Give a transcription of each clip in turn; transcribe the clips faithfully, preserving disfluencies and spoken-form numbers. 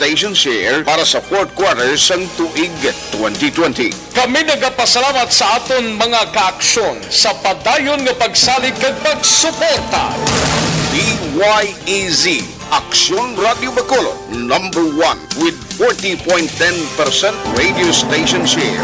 station share para sa fourth quarter sang tuig twenty twenty. Kami nagapasalamat sa aton mga kaaksyon sa padayon nga pagsalig kag pagsuporta. D Y E Z, Aksyon Radio Bacolod, number one with forty point ten percent radio station share.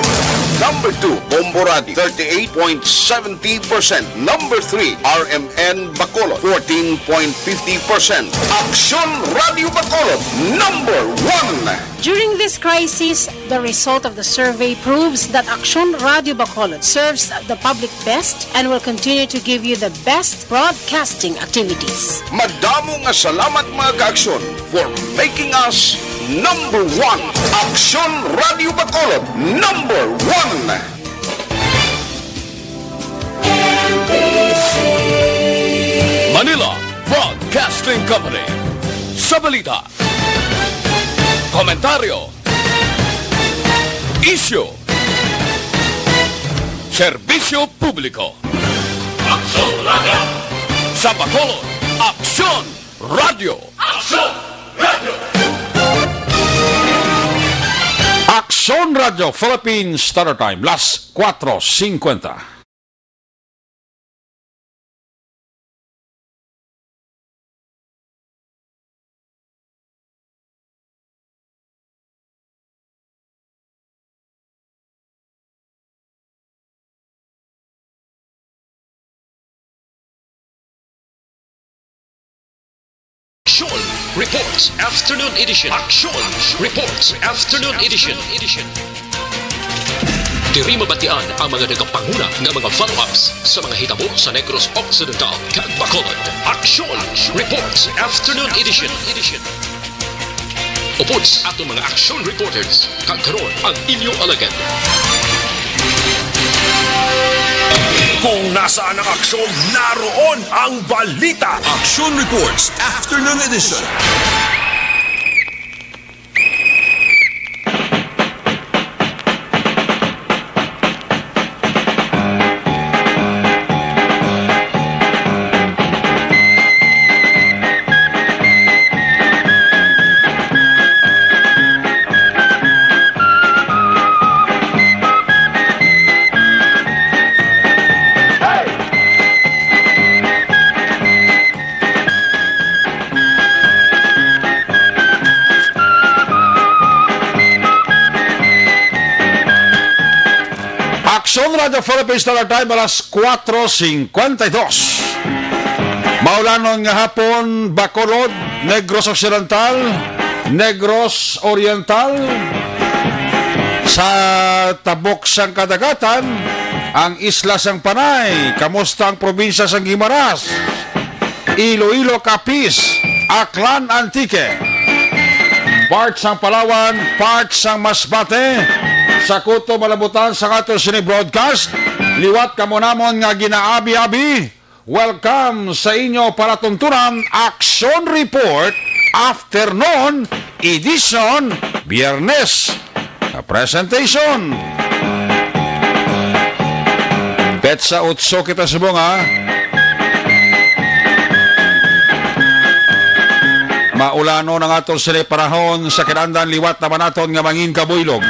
Number two, Bombo Radio, thirty-eight point seventy percent. Number three, R M N Bacolod, fourteen point fifty percent. Aksyon Radio Bacolod, number one. During this crisis, the result of the survey proves that Aksyon Radio Bacolod serves the public best and will continue to give you the best broadcasting activities. Madamo nga salamat, mga kaaksyon, for making us number one. Aksyon Radio Bacolod, number one. Manila Broadcasting Company. Sa balita, komentaryo, isyu, serbisyo publiko. Aksyon Radio. Sa Bacolod, Aksyon Radio. Aksyon Radio. Aksyon Radio Philippines Standard Time, las cuatro cincuenta. Aksyon Reports Afternoon Edition. Aksyon Reports Afternoon Edition. Diri mabatian ang mga nagapanguna nga mga follow-ups sa mga hitabo sa Negros Occidental kag Bacolod. Aksyon Reports Afternoon Edition. Upod sa aton mga action reporters, kag karon ang inyo alagad. Kung nasaan ang aksyon, naroon ang balita. Action Reports Afternoon Edition. Aksyon Radyo Philippines Standard Time, alas kuwatro singkwenta y dos. Maulanon nga hapon, Bacolod, Negros Occidental, Negros Oriental, sa tabok sang kadagatan, ang isla sang Panay. Kamusta ang probinsya sang Guimaras? Iloilo, Capiz, Aklan, Antique, part sang Palawan, part sang Masbate, sa kuto malabutan sa ato sini broadcast. Liwat kamo namon nga ginaabi-abi. Welcome sa inyo palatuntunan, Action Report, Afternoon Edition, Biyernes. Nga presentation. Petsa otso kita subong, ha. Maulanon ang aton sini panahon sa kinandan, liwat naman naton nga mangin kabuylog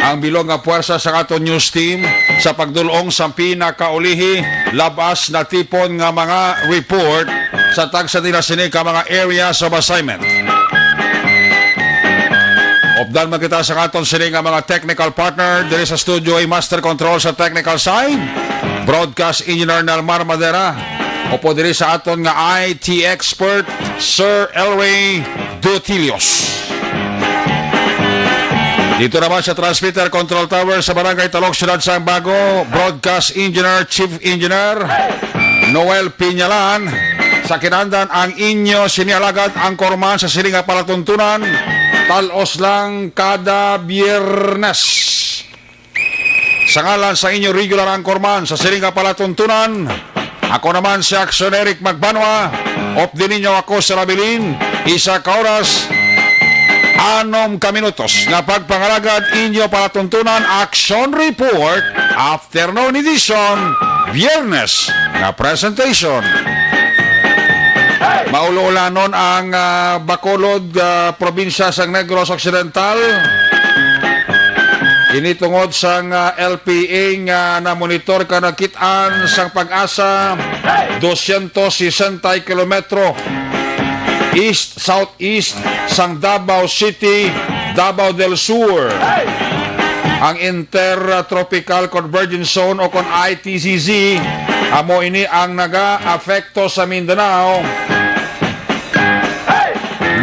ang bilog nga puwersa sa aton news team sa pagdul-ong sa pinakaulihi, labas na tipon nga mga report sa tagsa nila sini ka mga areas of assignment. Updan man kita sa aton sini nga mga technical partner diri sa studio, ay master control sa technical side, broadcast engineer Nelmar Madera, upo diri sa aton nga I T expert, Sir Elway Dutilios. Dito naman sa transmitter control tower sa Barangay Talok, Siyudad sang Bago, broadcast engineer, chief engineer, Noel Piñalan. Sa kinandan, ang inyo sini alagad, anchorman sa sini nga palatuntunan, tal-os lang kada Biyernes. Sa ngalan sa inyo regular anchorman sa sini nga palatuntunan, ako naman si Action Eric Magbanwa. Updi ninyo ako sa labilin, isa ka oras, anom ka minutos nga pagpangalagad, inyo palatuntunan, Action Report, Afternoon Edition, Biyernes nga presentation. Ulo-ulanon ang, ah, Bacolod, ah, probinsya sang Negros Occidental. Ini tungod sang, ah, L P A nga namonitor ka nakit-an sang PAGASA, dosyentos sesenta kilometro east-southeast sang Davao City, Davao del Sur. Ang Intertropical Convergence Zone o kon I T C Z, amo ini ang nagaapekto sa Mindanao.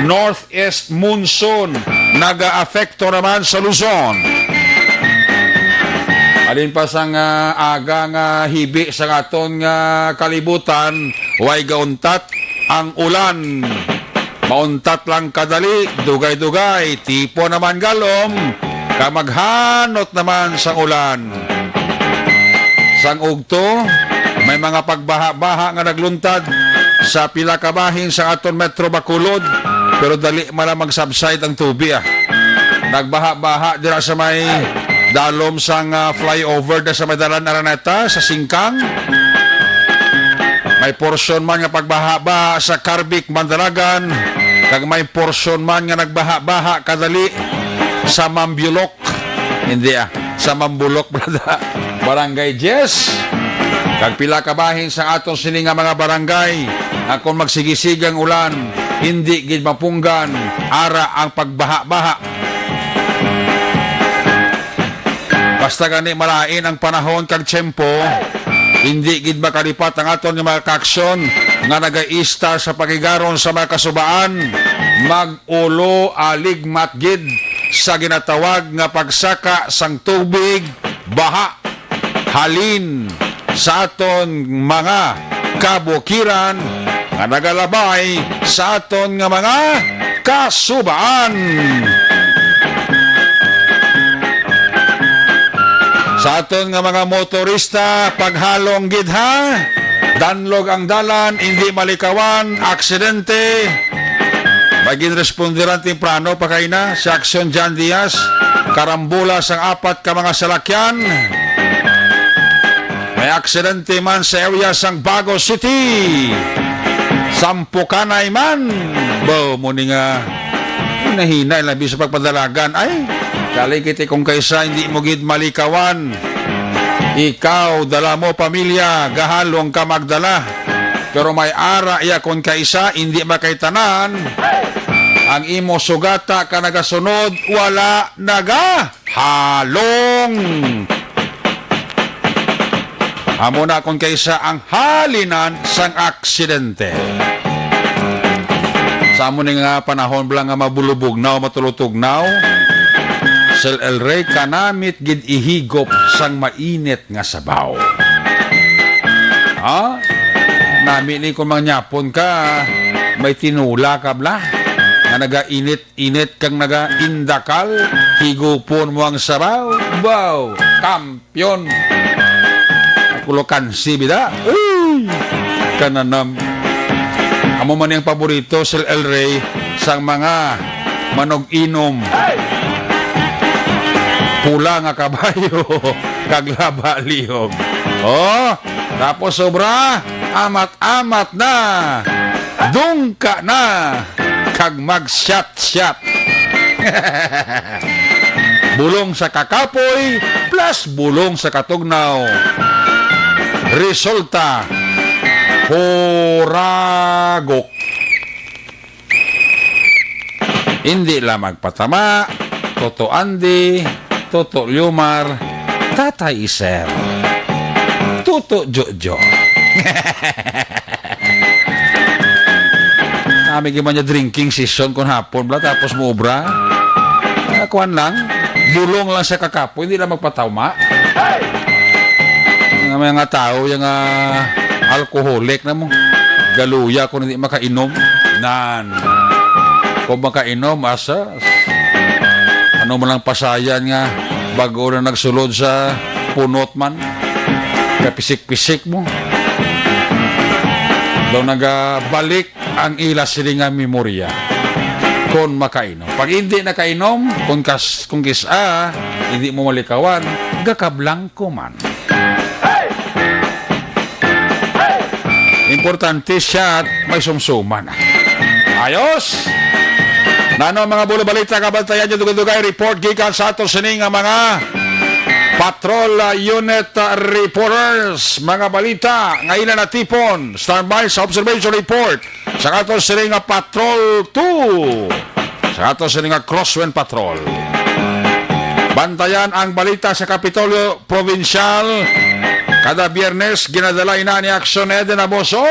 Northeast monsoon nagaapekto naman sa Luzon. Alin pa sang, ah, aga nga hibi sa aton nga kalibutan, way gauntat ang ulan. Mauntat lang kadali, dugay-dugay, tipo naman galom, kag maghanot naman sang ulan. Sang ugto, may mga pagbaha-baha nga nagluntad sa pila ka bahin sa aton Metro Bacolod, pero dali man lang mag-subside ang tubig, ah. Nagbaha-baha dira sa may dalom sang, ah, flyover da sa may Dalan Araneta sa Singkang. May porsyon man nga pagbaha-baha sa Carbig, Mandalagan, kag may porsyon man nga nagbaha-baha kadali sa Mambulok. Hindi, ah, sa Mambulok, brada. Barangay Jess. Kag pila ka bahin sa aton sini nga mga barangay, nga kon magsigisigang ulan, hindi gid mapunggan ara ang pagbaha-baha. Basta gani malain ang panahon kag tiyempo, hindi gid makalipat ang aton nga mga kaaksyon nga nagaistar sa pagigaron sa mga kasubaan. Mag-ulo aligmat gid sa ginatawag nga pagsaka sang tubig, baha, halin sa aton mga kabukiran nga nagalabay sa aton nga mga kasubaan. Sa aton nga mga motorista, paghalong gid ha. Danlog ang dalan, hindi malikawan, aksidente. May ginresponderan temprano pa kay na si Aksyon John Diaz. Karambola sang apat ka mga salakyan. May aksidente man sa area sang Bago City. Sampukanay man. Bo, mo ni nga hinay-hinay labi sa pagpadalagan. Ay, kali kiti kung kaysa hindi mo gid malikawan. Ikaw, dala mo pamilya, gahalong ka magdala. Pero may ara iya kon kaisa, hindi makaitanan. Ang imo sugata ka nagasunod, wala nagahalong. Amo na kon kaisa ang halinan sang aksidente. Sa amo ni nga panahon bala nga mabulubugnaw, matulutugnaw, Sel El Rey, kanamit gid ihigop sang mainit nga sabaw. Ha? Nami ni kung mangyapon ka, may tinula ka bala nga nagainit-init kang nagaindakal, higupon mo ang sabaw. Wow! Kampiyon! Kulo kansi bida. Uy! Kananam. Amo man ang paborito, Sel El Rey, sang mga manog-inom. Pula nga kabayo, kag laba lihog. Oh, tapos sobra, amat-amat na, dungka na, kag mag-shot-shot. Bulong sa kakapoy plus bulong sa katugnaw. Resulta, huragok. Hindi lang magpatama, Toto Andy, Toto Liomar, Tatay Iser, Toto Jojo. Nami gid man niya drinking session kon hapon bala, tapos mo obra. Ah, kuwan lang, bulong lang sa kakapoy, hindi lang magpatama. Nga may nga tao, yung, ah, alcoholic na mo. Galuya kung hindi makainom. Nan. Kung makainom, asa? Ano man lang pasayan nga bago na nagsulod sa punot man. Kapisik-pisik mo. Daw nagabalik ang ila sini nga memorya. Kon makainom. Pag hindi nakainom, kung kas-, kung kis-a, hindi mo malikawan, gakablangko man. Importante siya at may sumsuman. Ayos! Nano ang mga bulo balita nga bantayan niyo? Dugay-dugay report gikan sa ato sini nga mga patrol, ah, unit, ah, reporters. Mga balita nga ila natipon. Standby sa observation report sa ato sini nga Patrol two, sa ato sini nga Crosswind Patrol. Bantayan ang balita sa Kapitolyo Provincial. Kada Biyernes, ginadala ina ni Action Eden Aboso.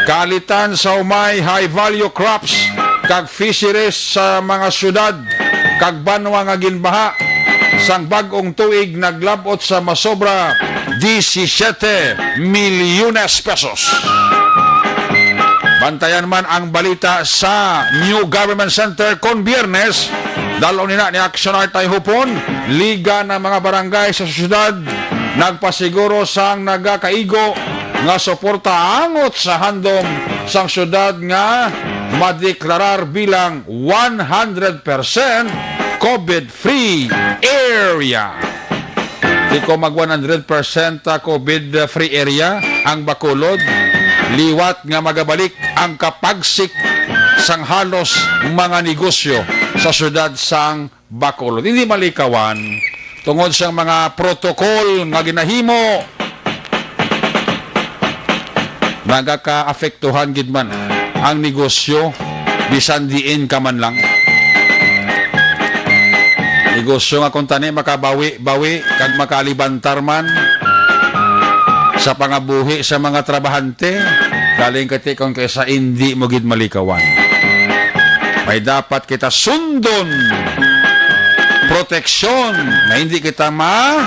Kaalitan sa umay high value crops kag fisheries sa mga syudad kag banwa nga ginbaha sang bag-ong tuig naglab-ot sa masobra disisiete milyones pesos. Bantayan man ang balita sa New Government Center kon Biyernes. Dal-on ina ni Action Art Ay Hupon, liga ng mga barangay sa syudad nagpasiguro sang nagakaigo nga suporta angot sa handom sang syudad nga madeklarar bilang one hundred percent COVID-free area. Di ko mag one hundred percent, ah, COVID-free area ang Bacolod, liwat nga magabalik ang kapagsik sang halos mga negosyo sa syudad sang Bacolod. Hindi malikawan tungod sa mga protocol nga ginahimo, nagakaapektuhan gid man ang negosyo bisan diin ka man lang. Negosyo nga kuntani makabawi-bawi kag makalibantar man sa pangabuhi sa mga trabahante, galing kati kung kaysa indi mo gid malikawan. May dapat kita sundon, proteksyon, nga hindi kita ma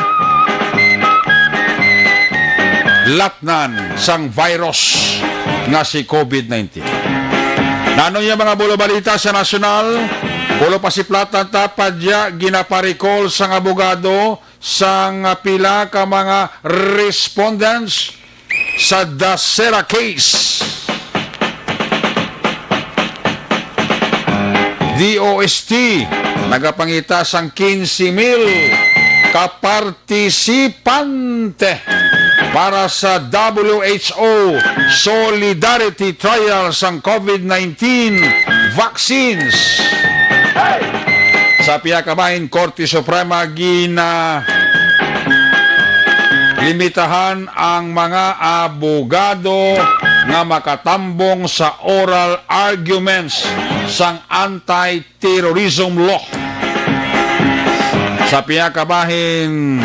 latnan sang virus nga si COVID nineteen. Nano niya mga bulo balita sa nasyonal? Pulo pa si Platan tapad ya ginaparikol sang abogado sang pila ka mga respondents sa Dasera case. D O S T nagapangita sang quince mil ka partisipante para sa W H O Solidarity Trial sang COVID nineteen vaccines. Sa pihak bahin, Korte Suprema gina limitahan ang mga abogado nga makatambong sa oral arguments sang anti-terrorism law. Sa pihak bahin,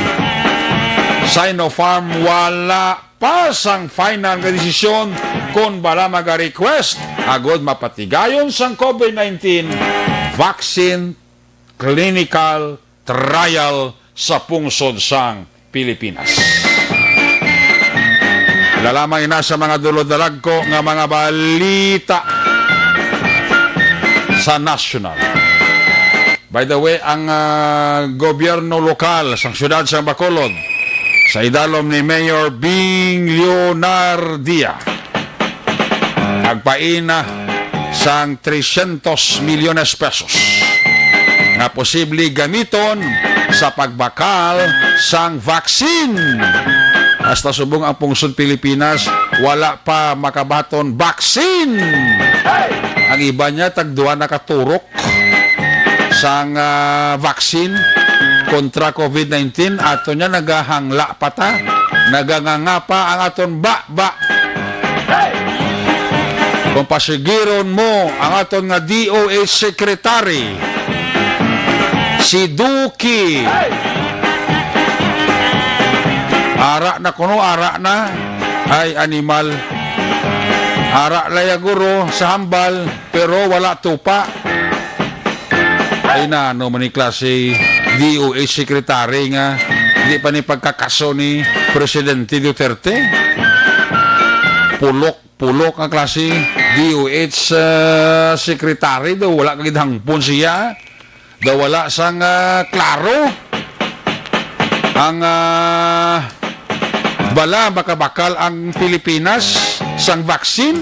Sinopharm wala pa sang final nga desisyon kon bala maga-request agod mapatigayon sang COVID nineteen vaccine clinical trial sa pungsod sang Pilipinas. Lalamay na sa mga dulodalagko nga mga balita sa nasyonal. By the way, ang, ah, gobyerno lokal sa siyudad sa Bacolod, sa idalom ni Mayor Bing Leonardia, nagpaina sang trescientos milyones pesos nga posible gamiton sa pagbakal sang vaccine. Hasta subong ang pungsod Pilipinas, wala pa makabaton vaccine. Ang iba niya, tagduha nakaturok sang, ah, vaccine kontra COVID nineteen, ato niya nagahangla pa ta, naganganga pa ang aton baba. Kung pasigiron mo ang aton nga D O H secretary, si Duki, ara na kuno, ara na. Ay, animal. Ara laya guro sa hambal, pero wala tupa. Ay na, ano man ni klase D O H secretary nga di pa ni pagkakaso ni Presidente Duterte? Pulok, pulok ang klase D O H, ah, secretary daw, wala kagid hangpon siya. Daw wala sang, ah, klaro ang, ah, bala makabakal ang Pilipinas sang vaccine.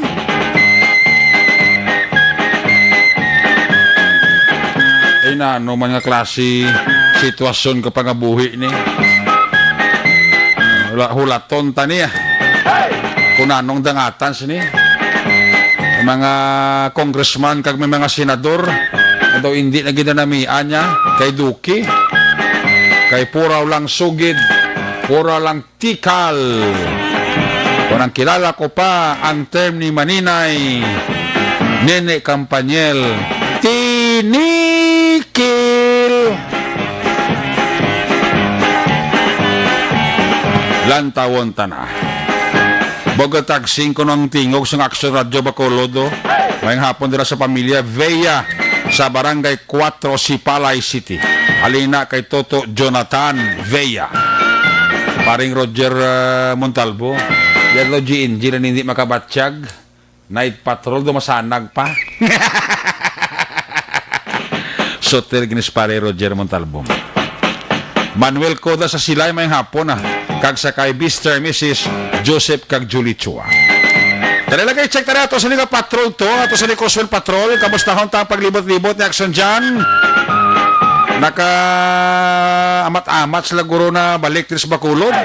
Ay na, ano man nga klase sitwasyon ka pangabuhi ni? Hula-, hulaton ta niya. Kung anong dangatan sini. mga congressman kag may mga senador, nga daw hindi na ginanamian niya kay Duque, kay pura lang sugid, pura lang tikal. Kung ang kilala ko pa ang term ni Maninay Nene Campaniel, tinikil. Lantawon ta na. Bogotag singko ng tingog sa Aksyon Radyo Bacolod, oh. Mayang hapon dira sa pamilya Vea sa Barangay Cuatro, Sipalay City. Halina kay Toto Jonathan Vea. Paring Roger, ah, Montalbo. Yadlaw G N G na hindi makabatyag. Night patrol, dumasanag pa. Sutil ginis pare Roger Montalbong. Manuel Coda sa Silay, may hapon na. Kag sa kay Mister Missus Joseph kag Julie Chua. Dali lagi, check tayo ato sa nga patrol to, ato sa ni Coswell Patrol. Kamusta hon ta ang paglibot-libot ni Action John? Naka amat-amat sila guro na balik diri sa Bacolod.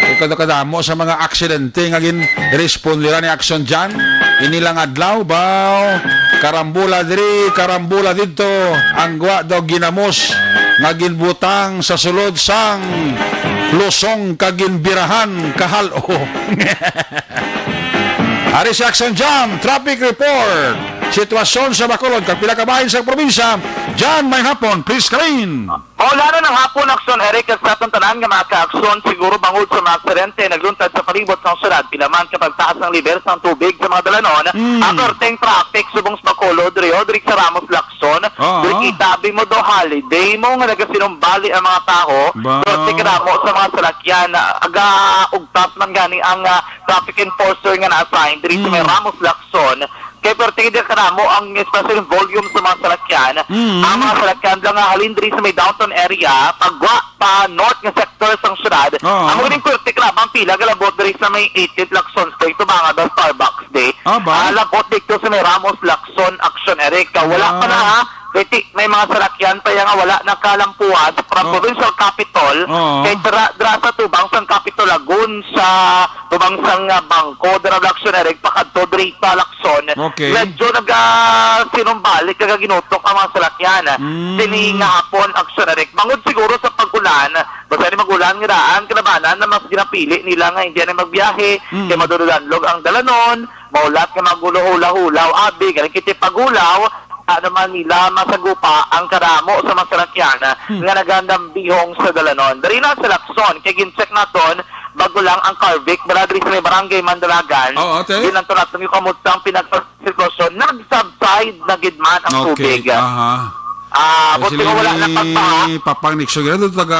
Ikaw na kadamo sa mga aksidente nga gin-respond nila ni Action John. Inilang adlaw, baw, karambola diri, karambola didto. Ang gwa daw ginamos nga ginbutang sa sulod sang lusong kag ginbirahan kahal-o. Ari si Action John, traffic report. Sitwasyon sa Bacolod kag pila ka bahin sa probinsya. John, may hapon, please, Karin. Maulanan ang hapon, Action Eric, kag sa aton tanan nga mga ka-aksyon, siguro bangod sa mga aksidente nagluntad sa palibot sang syudad, pila man ka pagtaas ang level sang tubig sa mga dalanon, Mm. ang perting traffic subong sa Bacolod, diri, o, diri sa Ramos Lacson, Oo. diri kita, abi mo do holiday mo nga nagasinumbali ang mga taho, Ba? pero tigdamo sa mga salakyan, aga ugtas man gani ang, ah, traffic enforcer nga na-assign diri sa may Mm. Ramos Lacson, kay perting diri kadamo ang especially volume sa mga salakyan. Mm. Ang mga salakyan lang nga halin diri sa may downtown area, pagwa pa north nga sector sang syudad, Oo. amo ganing perti ka labang pila galabot diri sa may eighteenth Lacson Street, tubanga daw Starbucks Day. Ah, ba? Ah, labot dito sa may Ramos Lacson Action Area. Wala pa na, Ah. ha. Kay ti-, may mga salakyan pa yan nga wala nakalampuan sa pro-, Oo. provincial capitol. Oo. Kay dra-, dra sa tubang sang Capitol Lagoon sa tubang sang, ah, bangko, dra Lacson Area, pakadto diri sa Lacson. Okay. Medyo naga-, sinumbalik, nagaginutok ang mga salakyan. Mm. Sini nga hapon, Action Eric. Bangod siguro sa pag-ulan, basta ni mag-ulan nga daan, kalabanan na mas ginapili nila nga hindi na magbiyahe, Mm. kay madudulanlog ang dalanon, maulat nga magulo hulaw-hulaw, abi, galing kiti pagulaw, ano man nila masagupa ang karamo sa mga salakyan Hmm. nga nagandambihong sa dalanon. Diri na sa Lacson, kay gin-check naton, bago lang ang Carvic, dala diri sa may barangay Mandalagan. Oo, ate. Di lang to naton yung kamusta ang pinag-sitwasyon. Nag-subside na gid man ang Okay, tubig. aha. Ah, So, buti sila nga wala ni na pagbaha. Papang Nixon, yun, taga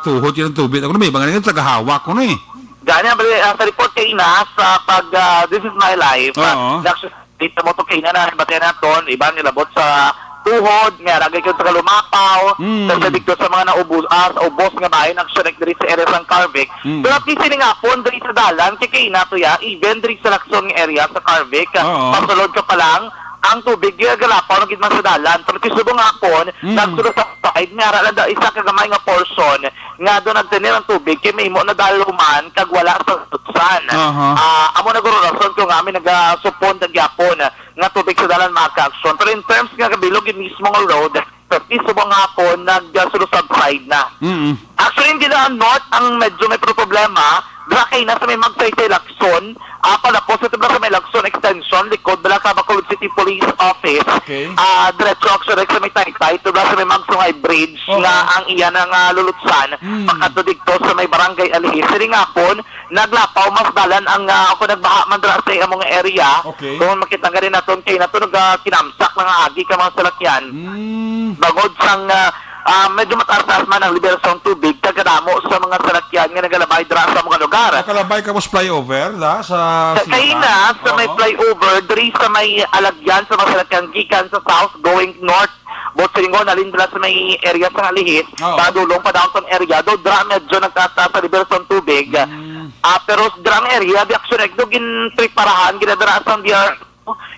tuhod yun ang tubig. Ako na may mga nga taga hawak ko na eh. Gani, ang bali, ah, sa report kay Ina, sa pag, ah, This Is My Life, ah, Oo. nag-, dito mo to kay Ina na, bati naton, iba nilabot sa tuhod, may aragay ko sa kalumapaw, Mm. sa, sa dito sa mga naubos, ah, sa ubos nga bahay, nag-shirek diri sa area sang Carvic. Mm. Pero at least, ini nga pon, diri sa dalan, kay kay Ina to ya, even diri sa Lacson nga area sa Carvic, ah, Oo. pasulod ka pa lang, ang tubig, galapaw na gid man sa dalan. Pero kay subong nga pon, Mm. nagsulod sa side, may ara lang daw isa ka gamay nga portion, nga do nagtener ang tubig kay mahimo na daluman kag wala sa tutsan. Aha. Ah, amo na guro rason kung amin nagasupon na gyapon nga tubig sa dalan, mga ka-aksyon. Pero in terms nga kabilog gid mismo nga road, sa piso ba nga po nagsulo-subside na. Mm. Actually, hindi na ang north ang medyo may problema. Dra kay na sa may Magsaysay Lacson, ah, palapos ito na sa may Lacson Extension, likod bala ka Bacolod City Police Office. Okay. Ah, diretso actually sa may Taytay, ito na sa may Magsungay Bridge Oo. nga ang iya na nga lulutsan, Mm. pagkadto dito sa may Barangay Alihis. Siling hapon, naglapaw mas dalan ang, ah, ako nagbaha man dira sa among area. Okay. Kung makita nga rin naton kay nato nag, ah, kinamsak na nga agi ka mga salakyan. Mm. Bangod sang, ah, ah, medyo mataas-taas man ang level sa tubig, kagkadamo sa mga salakyan nga nagalabay dira sa mga lugar. Nakalabay ka mo sa flyover, da, sa Sa Singka? kaina, sa may Oo. flyover, diri sa may alagyan sa mga salakyan gikan sa south going north, Botslingon, alin dira sa may area sa Alihis, Oo. padulong pa downtown area, do dra medyo nagtataas sa level sa tubig. Mm. Ah, pero sa dra nga area, di aksyon, eh, do ginpreparahan, ginadara sa D R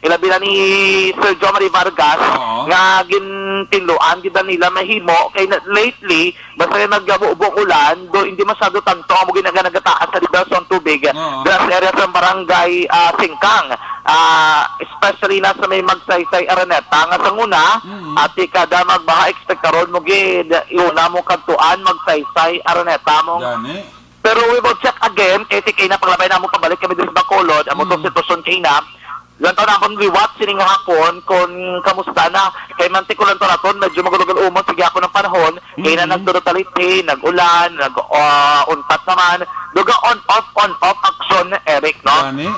ilabi na ni Sir Jomari Vargas, Oo. nga gintinluan gid nila mahimo kay na, lately basta kay nagbubo ulan, do hindi masyado tanto ang mga nagataas sa level sang tubig Oo. dira sa area sa barangay, ah, Singkang, ah, especially na sa may Magsaysay, Araneta, nga sa una, Mm. ati kada magbaha, expect karon mo gid, iuna mo kadtuan, Magsaysay, Araneta, mo Gani. Pero we will check again, kay tikay na paglabay namo pabalik kami diri sa Bacolod, amo tong Mm. sitwasyon kay na. Lantaw namon liwat sining hapon kung kamusta na. Kay mantik ko lantaw naton, medyo magulog-ulumon sa gihapon ang panahon. Kay na Mm. nagdurutalithi, nag-ulan, nag, ah, untat naman. Duga on off, on off action, Eric, no? Gani.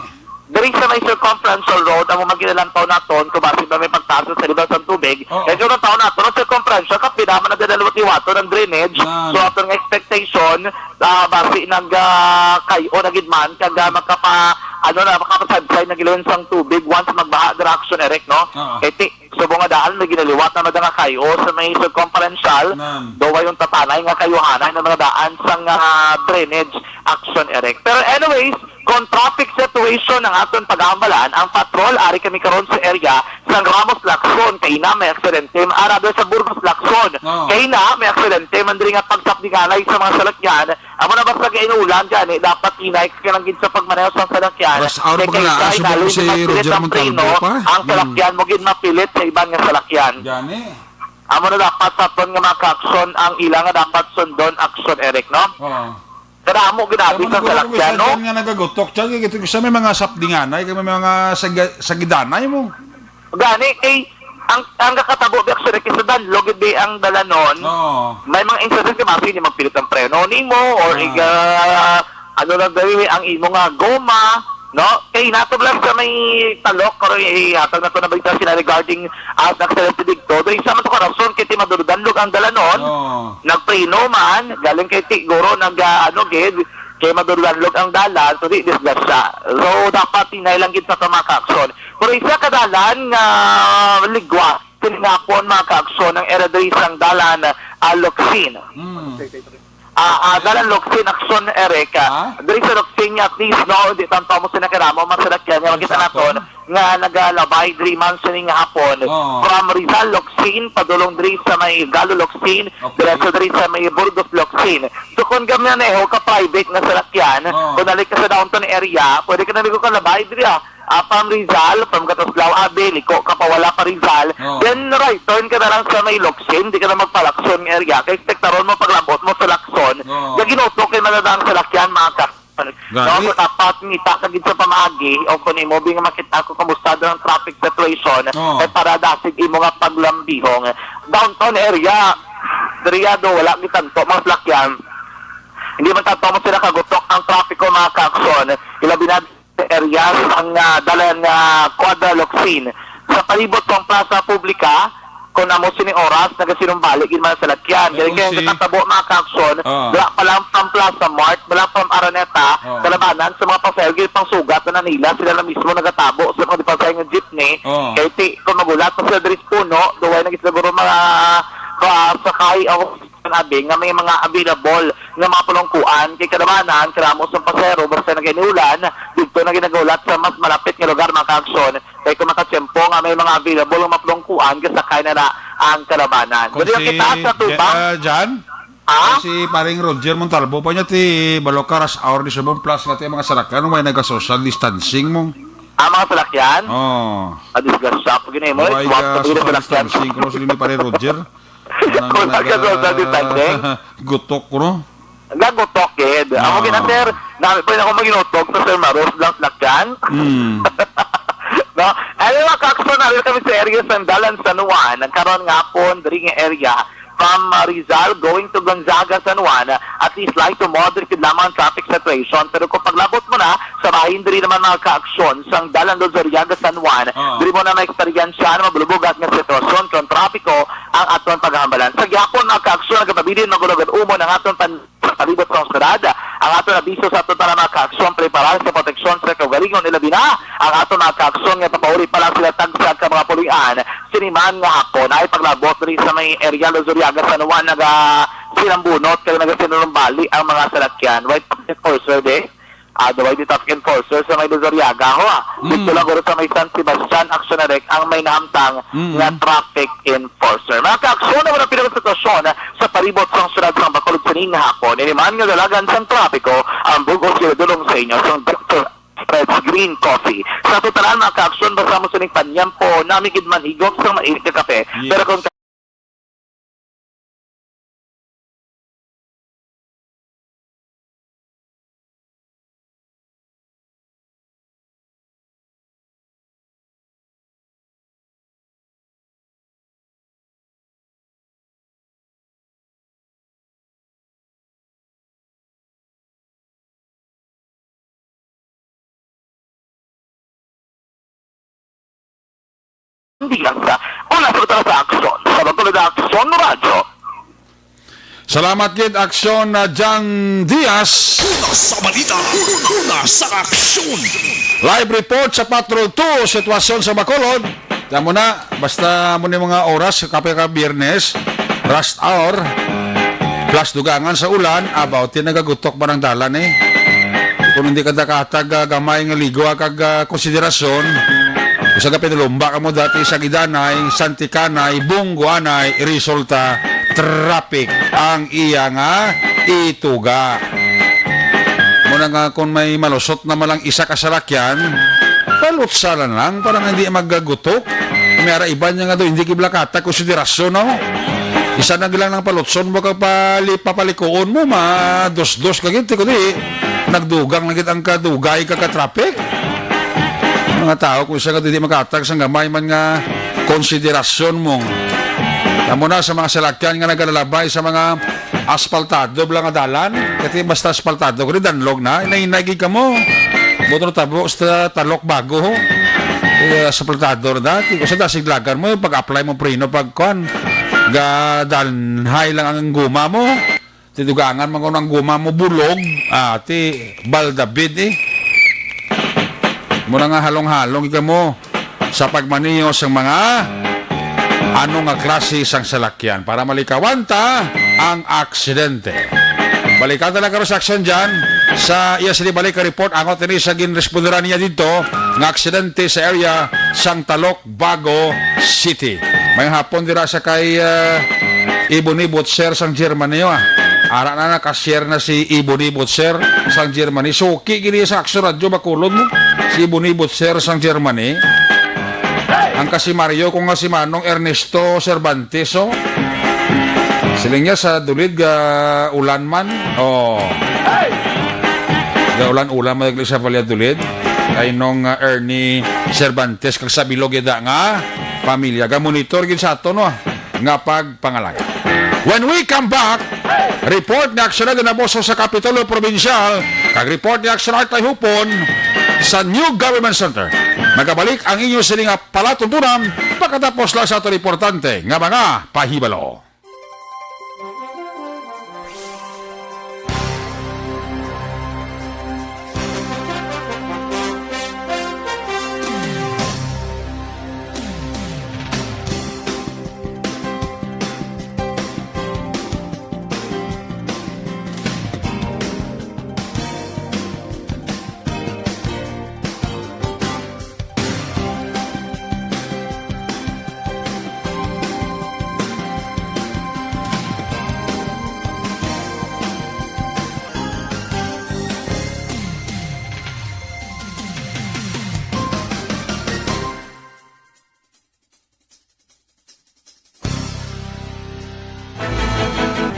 Diri sa may circumferential road, amo man ginalantaw naton, kung basin ba may pagtaas sa level sang tubig. Oo. Kay kung lantaw naton, ang circumferential, kapila man na dala liwat-liwaton ang drainage. Yan. So, aton nga expectation, ah, basi nag, ah, kay-o na gid man, kag, ah, makapa-, ano na, makapasubside na gid sang tubig once magbaha dira action, Eric, no? Oo. Kay ti-, subong nga daan, may ginaliwat na madang nga kay-o sa may circumferential, Nan. daw may yung tatanay nga kayuhanay na mga daan sang, ah, drainage action, Eric. Pero anyways, kung traffic situation ang aton pag-aambalan, ang patrol, ari kami karon sa area sang Ramos Lacson, kay na may aksidente, ara sa Burgos Lacson, Oo. kay na may aksidente, man diri nga pagsapdinganay sa mga salakyan, amo na basta kay inulan, gani, dapat inay ka lang gid sa pagmaneho sa salakyan. Rush hour Kay pa kay kala, sa subong ilalim si mapilit Roger ang Montalvo preno, pa. ang Hmm. salakyan mo gid mapilit sa iban nga salakyan. Gani. Amo na dapat sa aton nga mga ka-aksyon, ang ila nga dapat sundon aksyon, Eric, no? Oo. Kada amo ginabi Tama sa na, salakyan, no? Dyan nga nagagutok, dyan, kay ito, sa may mga sapdinganay, kay may mga saga-, sagidanay mo. Gani, kay, ang, ang kakatabo, di aksyon, kay sa danlog, di ang dalanon, Oo. may mga incident ka, basi, hindi magpilit ang preno nimo, or Ah. iga, ano lang, dali, ang imo nga goma, no? Kay nato lang sa may talok, pero ihatag na to na balita sila regarding, ah, sa aksidente dito. Dahil sa man to karason, kay ti maduro danlog ang dalanon, Oo. nagpreno man, galing kay ti, guro, nag, ah, ano, gid, kay maduro danlog ang dalan, so di, disgrasya. So, dapat tinay lang gid sa mga ka-aksyon. Pero isa ka dalan nga ligwa, tiningapon, mga ka-aksyon, ang era diri sang dalan, ah, Locsin. Hmm. Ah, ah, dalan Locsin, aksyon, Eric, ah, Ha? diri sa Locsin, at least, no, di tanto mo sila karamo, masalakyan, nga makita Sakto. naton, nga nagalabay diri man sining hapon. Oo. From Rizal, Locsin, padulong diri sa may Galo, Locsin, Okay. diretso diri sa may Burgos, Locsin. So, kung gamaneho ka private nga salakyan, Oo. kung nalik ka sa downtown area, pwede ka na ligo ka labay diri, ah. Ah, from Rizal, from Kataslao, Abi, liko ka pa, wala pa Rizal. Oo. Then, right turn ka na lang sa may Locsin, di ka na magpa-Lacson nga area. Kay, spektaron mo, paglabot mo sa Lacson, Oo. nga ginutok kay madadang salakyan, mga ka-, Gani. No, so, dapat ngita ka gid sa pamaagi, o kung imo bi nga makita ko kamusta daw ang traffic situation, Oo. kay para dasig imo nga paglambihong. Downtown area, diri do, wala gid tanto, mga salakyan. Hindi man tanto mo sila kagutok ang trapiko, mga ka-aksyon. Ilabi na sa area sang, ah, dalan nga Quadra Locsin. Sa palibot sang Plaza Publica, kung amo sini oras, nagasinumbali gid man ang salakyan. Ay, Dili kay kung si- nakatabo, mga ka-aksyon, Ah. wala pa lang from Plaza Mart, wala from Araneta, Ah. kalabanan sa mga pasahero, gid pang sugat na nila, sila na mismo nagatabo sa mga dipasay nga jeepney. Ah. Kay ti, kung magulat pa sila diri sa puno, duway na gid siguro mga, ah, sakay o sinabi nga may mga available nga mga palungkuan kay kalabanan, karamo sa pasahero, basta naginiulan, dito na ginagulat sa mas malapit nga lugar, mga ka-aksyon. Kay kung makatiyempo nga may mga available nga mga palungkuan, gasakay na na ang kalabanan. Kung Dali ang si kita sa Je-, tubang. ah, Jan? Ah? Si paring Roger Montalvo pa niya, ti, balo ka rush hour di sa Bon Plus, nga ti mga salakyan, may naga-social distancing mo. Ah, mga salakyan? Oo. Ah, disgrasya. Pag yun eh, mo, Why swak ka ka pag yun social salakyan. distancing? Kung sila ni pare Roger? Kung Anong nagka-social distancing? gutok, no? Gagutok, kid. Amo Ah. gina, sir. Dami pa rin ako mag-inutog sa Sir Maros, blank salakyan. Mm. No? Anyway, mga ka-aksyon, na rin kami sa area sa Dalan San Juan. Nagkaroon nga po, diri nga area, from, uh, Rizal going to Gonzaga, San Juan, uh, at least light to moderate gid lamang ang traffic situation. Pero kung paglabot mo na sa bahin diri naman, mga ka-aksyon, sang Dalan Luzuriaga, San Juan, Ah. diri mo na ma-eksperyensya ang mabulubugat nga sitwasyon kung trapiko ang aton paghambalan. Sa gihapon, mga ka-aksyon, nagapabilin magulagad umon ang aton pan-, sa palibot sa syudad. Ang aton abiso sa aton para mga ka-aksyon, preparar sa proteksyon sa kaugalingon, ilabi na ang aton mga ka-aksyon nga papauli pa lang sila tagsa ka mga puloy-an. Sini man nga hapon ay paglabot diri sa may area Luzuriaga, San Juan, naga sinambunot kag nagasinunumbali ang mga salakyan. Wait, for sir, de. Ah, the Y D traffic enforcer sa may Luzariaga, ho, ah. Mm. Dito lang guro sa may San Sebastian, aksyon na rin ang may nahamtang Mm. nga traffic enforcer. Mga kaaksyon, wala pinang sitwasyon sa palibot sang syudad sang Bacolod sining hapon. Ini man nga dalagan sang trapiko ang bug-os nga dulong sa inyo sang Doktor Fred's Green Coffee. Sa totalan, mga kaaksyon, basta mo sining panyampo, nami gid man higop sang mainit nga kape. Yeah. Pero kung Diaz, mula sa Utara sa Aksyon, sa Bacolod Aksyon Radyo. Salamat gid, Aksyon, uh, Jang Diaz. Una sa balita, una sa aksyon. Live report sa Patrol two, sitwasyon sa Bacolod. Tamo na, basta mo ni mga oras, kape ka Biyernes, rush hour, plus dugangan sa ulan, about din nagagutok ba ng dalan eh. Kung hindi ka nakatag, ah, gamay nga ligo, ah, kag, ah, konsiderasyon, usa ka pinulumba ka mo dati sa Gidanay, Santikanay, Bungguanay, resulta, traffic ang iya nga ituga. Muna nga kung may malusot na malang isa ka salakyan, palutsa na lang para nga hindi magagutok. May ara iban niya nga daw, hindi giblakata konsiderasyon, no? Isa na lang ang palutson mo kag pali-, papalikuon mo, madusdos ka gid, kundi nagdugang na gid ang kadugay ka ka-traffic. Mga tao, kung siya nga hindi makatag sang gamay man nga konsiderasyon mo. Tamo na sa mga salakyan nga nagalalabay sa mga aspaltado lang nga dalan. Kasi basta aspaltado, kundi danlog na. Hinay-hinay gid kamo. Buto na tabo sa talok bago, ho. Eh, aspaltado na dati. Kung sa dasiglagan mo, pag-apply mo preno, pagkuan, gadanhay lang ang guma mo. Tidugangan man kung ang guma mo, bulog. Ah, ti, baldabid eh. Mura nga halong-halong ikaw mo sa pagmaneho sang mga ano nga klase sang salakyan para malikawan ta ang aksidente. Balikan ta lang karon sa aksyon dyan. Sa iya sini balik ka report, angot ini sa ginresponderan niya dito nga aksidente sa area sang Talok, Bago City. May hapon dira sa kay, ah, Ebony Butcher sang Germany, ah. Ara na, naka-share na si Ebony Butcher sang Germany. Suki gini sa Aksyon Radyo Bacolod mo. Si Ebony Butcher sang Germany. Ang kasi Mario ko nga si Manong Ernesto Cervantes, oh. Siling niya sa dulid ga ulan man. Oh. Ga ulan-ulan man sa Valle Dulid. Kay nung, ah, Ernie Cervantes kag sa bilog ida nga pamilya. Ga monitor gid sa ato, no? Nga pagpangalaga. When we come back, report ni Action Art Naboso sa Kapitolyo Probinsyal, kag report ni Action Art Tayhupon sa New Government Center. Magabalik ang inyo sini nga palatuntunan pagkatapos lang sa ato importante nga mga pahibalo.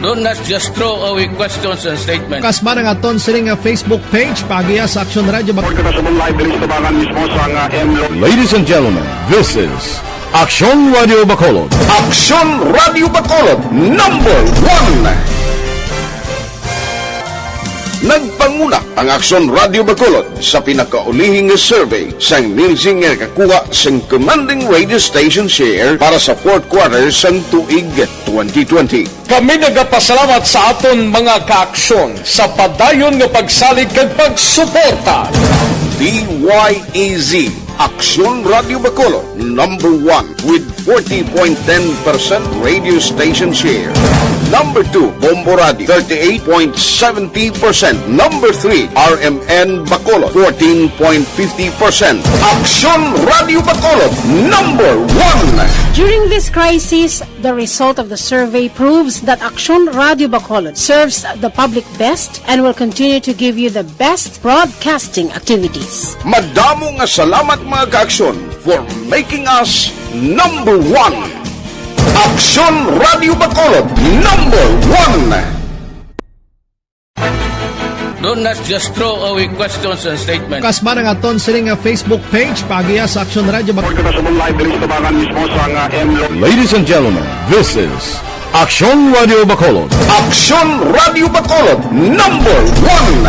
Do not just throw away questions and statements. Kasma nga aton sini nga Facebook page, paagiha sa Action Radio Bag- Report ka sa live diri sa tubangan mismo sa nga M Lo- Ladies and gentlemen, this is Action Radio Bacolod. Action Radio Bacolod, number one. Nagpanguna ang Aksyon Radio Bacolod sa pinakaulihing nga survey sang Nielsen nga nakakuha sang commanding radio station share para sa fourth quarter sang tuig twenty twenty. Kami nagapasalamat sa aton mga kaaksyon sa padayon nga pagsalig kag pagsuporta. D Y E Z Aksyon Radio Bacolod, number one with forty point ten percent radio station share. Number two, Bombo Radio, thirty-eight point seventy percent. Number three, R M N Bacolod, fourteen point fifty percent. Aksyon Radio Bacolod, number one. During this crisis, the result of the survey proves that Aksyon Radio Bacolod serves the public best and will continue to give you the best broadcasting activities. Madamo nga salamat, mga ka-Aksyon, for making us number one. Aksyon Radio Bacolod, number one. Do not just throw away questions and statements. Kasman ang aton sini nga Facebook page, paagiha sa Aksyon Radio Bacolod. Kita sa live diri sa Tabangan mismo sa nga M Lo. Ladies and gentlemen, this is Aksyon Radio Bacolod. Aksyon Radio Bacolod, number one.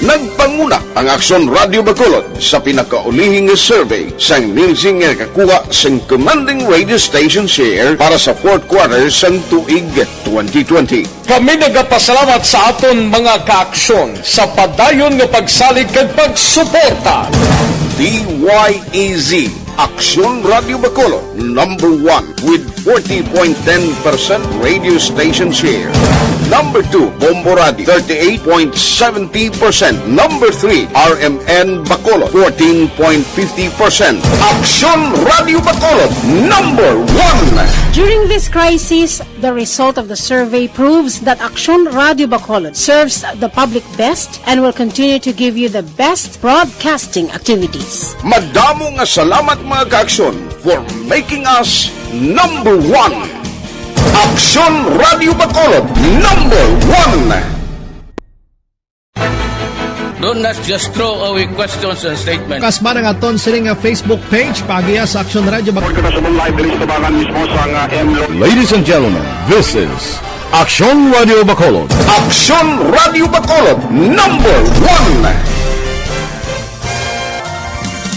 Nagpanguna ang Aksyon Radio Bacolod sa pinakaulihi nga survey sang Nielsen nga nakakuha sang commanding radio station share para sa fourth quarter sang tuig twenty twenty. Kami nagapasalamat sa aton mga ka-Aksyon sa padayon nga pagsalig kag pagsuporta. D Y E Z, Aksyon Radio Bacolod, number one with forty point ten percent radio station share. Number two, Bombo Radio, thirty-eight point seventy percent. Number three, R M N Bacolod, fourteen point fifty percent. Aksyon Radio Bacolod, number one. During this crisis, the result of the survey proves that Aksyon Radio Bacolod serves the public best and will continue to give you the best broadcasting activities. Madamo nga salamat, mga ka-Aksyon, for making us number one. Aksyon Radio Bacolod, number one. Do not just throw away questions and statements. Kasman ang aton sini nga Facebook page, paagiha sa Aksyon Radio Bacolod. Kita sa live diri sa Tabangan mismo sa nga M Lo. Ladies and gentlemen, this is Aksyon Radio Bacolod. Aksyon Radio Bacolod, number one.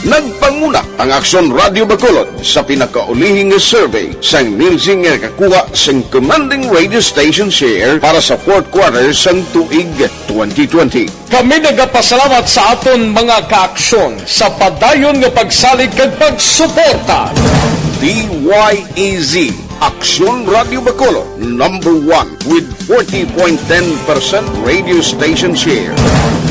Nagpanguna ang Aksyon Radio Bacolod sa pinakaulihi nga survey sang Nielsen nga nakakuha sang commanding radio station share para sa fourth quarter sang tuig twenty twenty. Kami nagapasalamat sa aton mga ka-Aksyon sa padayon nga pagsalig kag pagsuporta. D Y E Z, Aksyon Radio Bacolod, number one with forty point ten percent radio station share.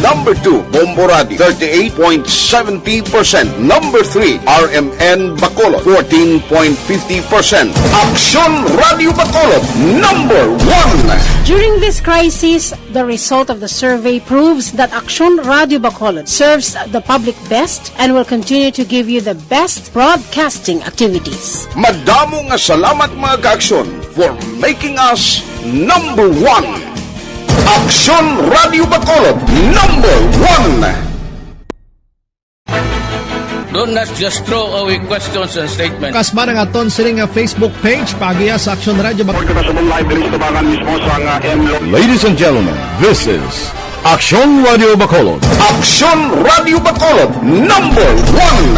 Number two, Bombo Radio, thirty-eight point seventy percent. Number three, R M N Bacolod, fourteen point fifty percent. Aksyon Radio Bacolod, number one. During this crisis, the result of the survey proves that Aksyon Radio Bacolod serves the public best and will continue to give you the best broadcasting activities. Madamo nga salamat, mga ka-Aksyon, for making us number one. Aksyon Radio Bacolod, number one. Do not just throw away questions and statements. Kasman ang aton sini nga Facebook page, paagiha sa Aksyon Radio Bacolod. Kita sa live diri sa Tabangan mismo sa nga M Lo. Ladies and gentlemen, this is Aksyon Radio Bacolod. Aksyon Radio Bacolod, number one.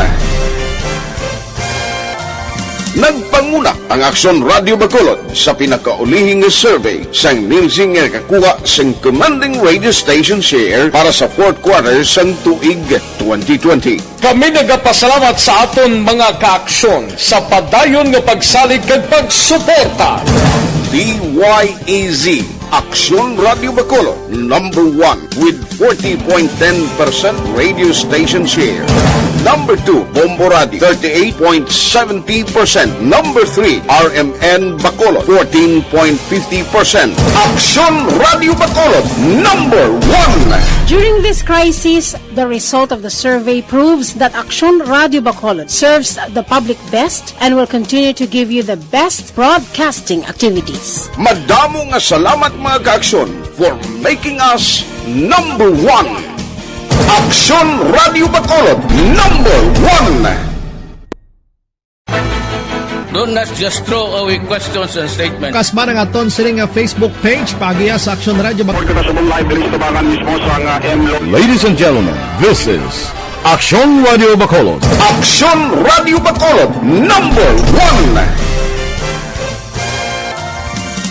Nagpanguna ang Aksyon Radio Bacolod sa pinakaulihi nga survey sang Nielsen nga nakakuha sang commanding radio station share para sa fourth quarter sang tuig twenty twenty. Kami nagapasalamat sa aton mga ka-Aksyon sa padayon nga pagsalig kag pagsuporta. D Y E Z, Aksyon Radio Bacolod, number one with forty point ten percent radio station share. Number two, Bombo Radio, thirty-eight point seventy percent. Number three, R M N Bacolod, fourteen point fifty percent. Aksyon Radio Bacolod, number one. During this crisis, the result of the survey proves that Aksyon Radio Bacolod serves the public best and will continue to give you the best broadcasting activities. Madamo nga salamat, mga ka-Aksyon, for making us number one. Aksyon Radio Bacolod, number one. Do not just throw away questions and statements. Kasman ang aton sini nga Facebook page, paagiha sa Aksyon Radio Bacolod. Kita sa live diri sa Tabangan mismo sa nga M Lo. Ladies and gentlemen, this is Aksyon Radio Bacolod. Aksyon Radio Bacolod, number one.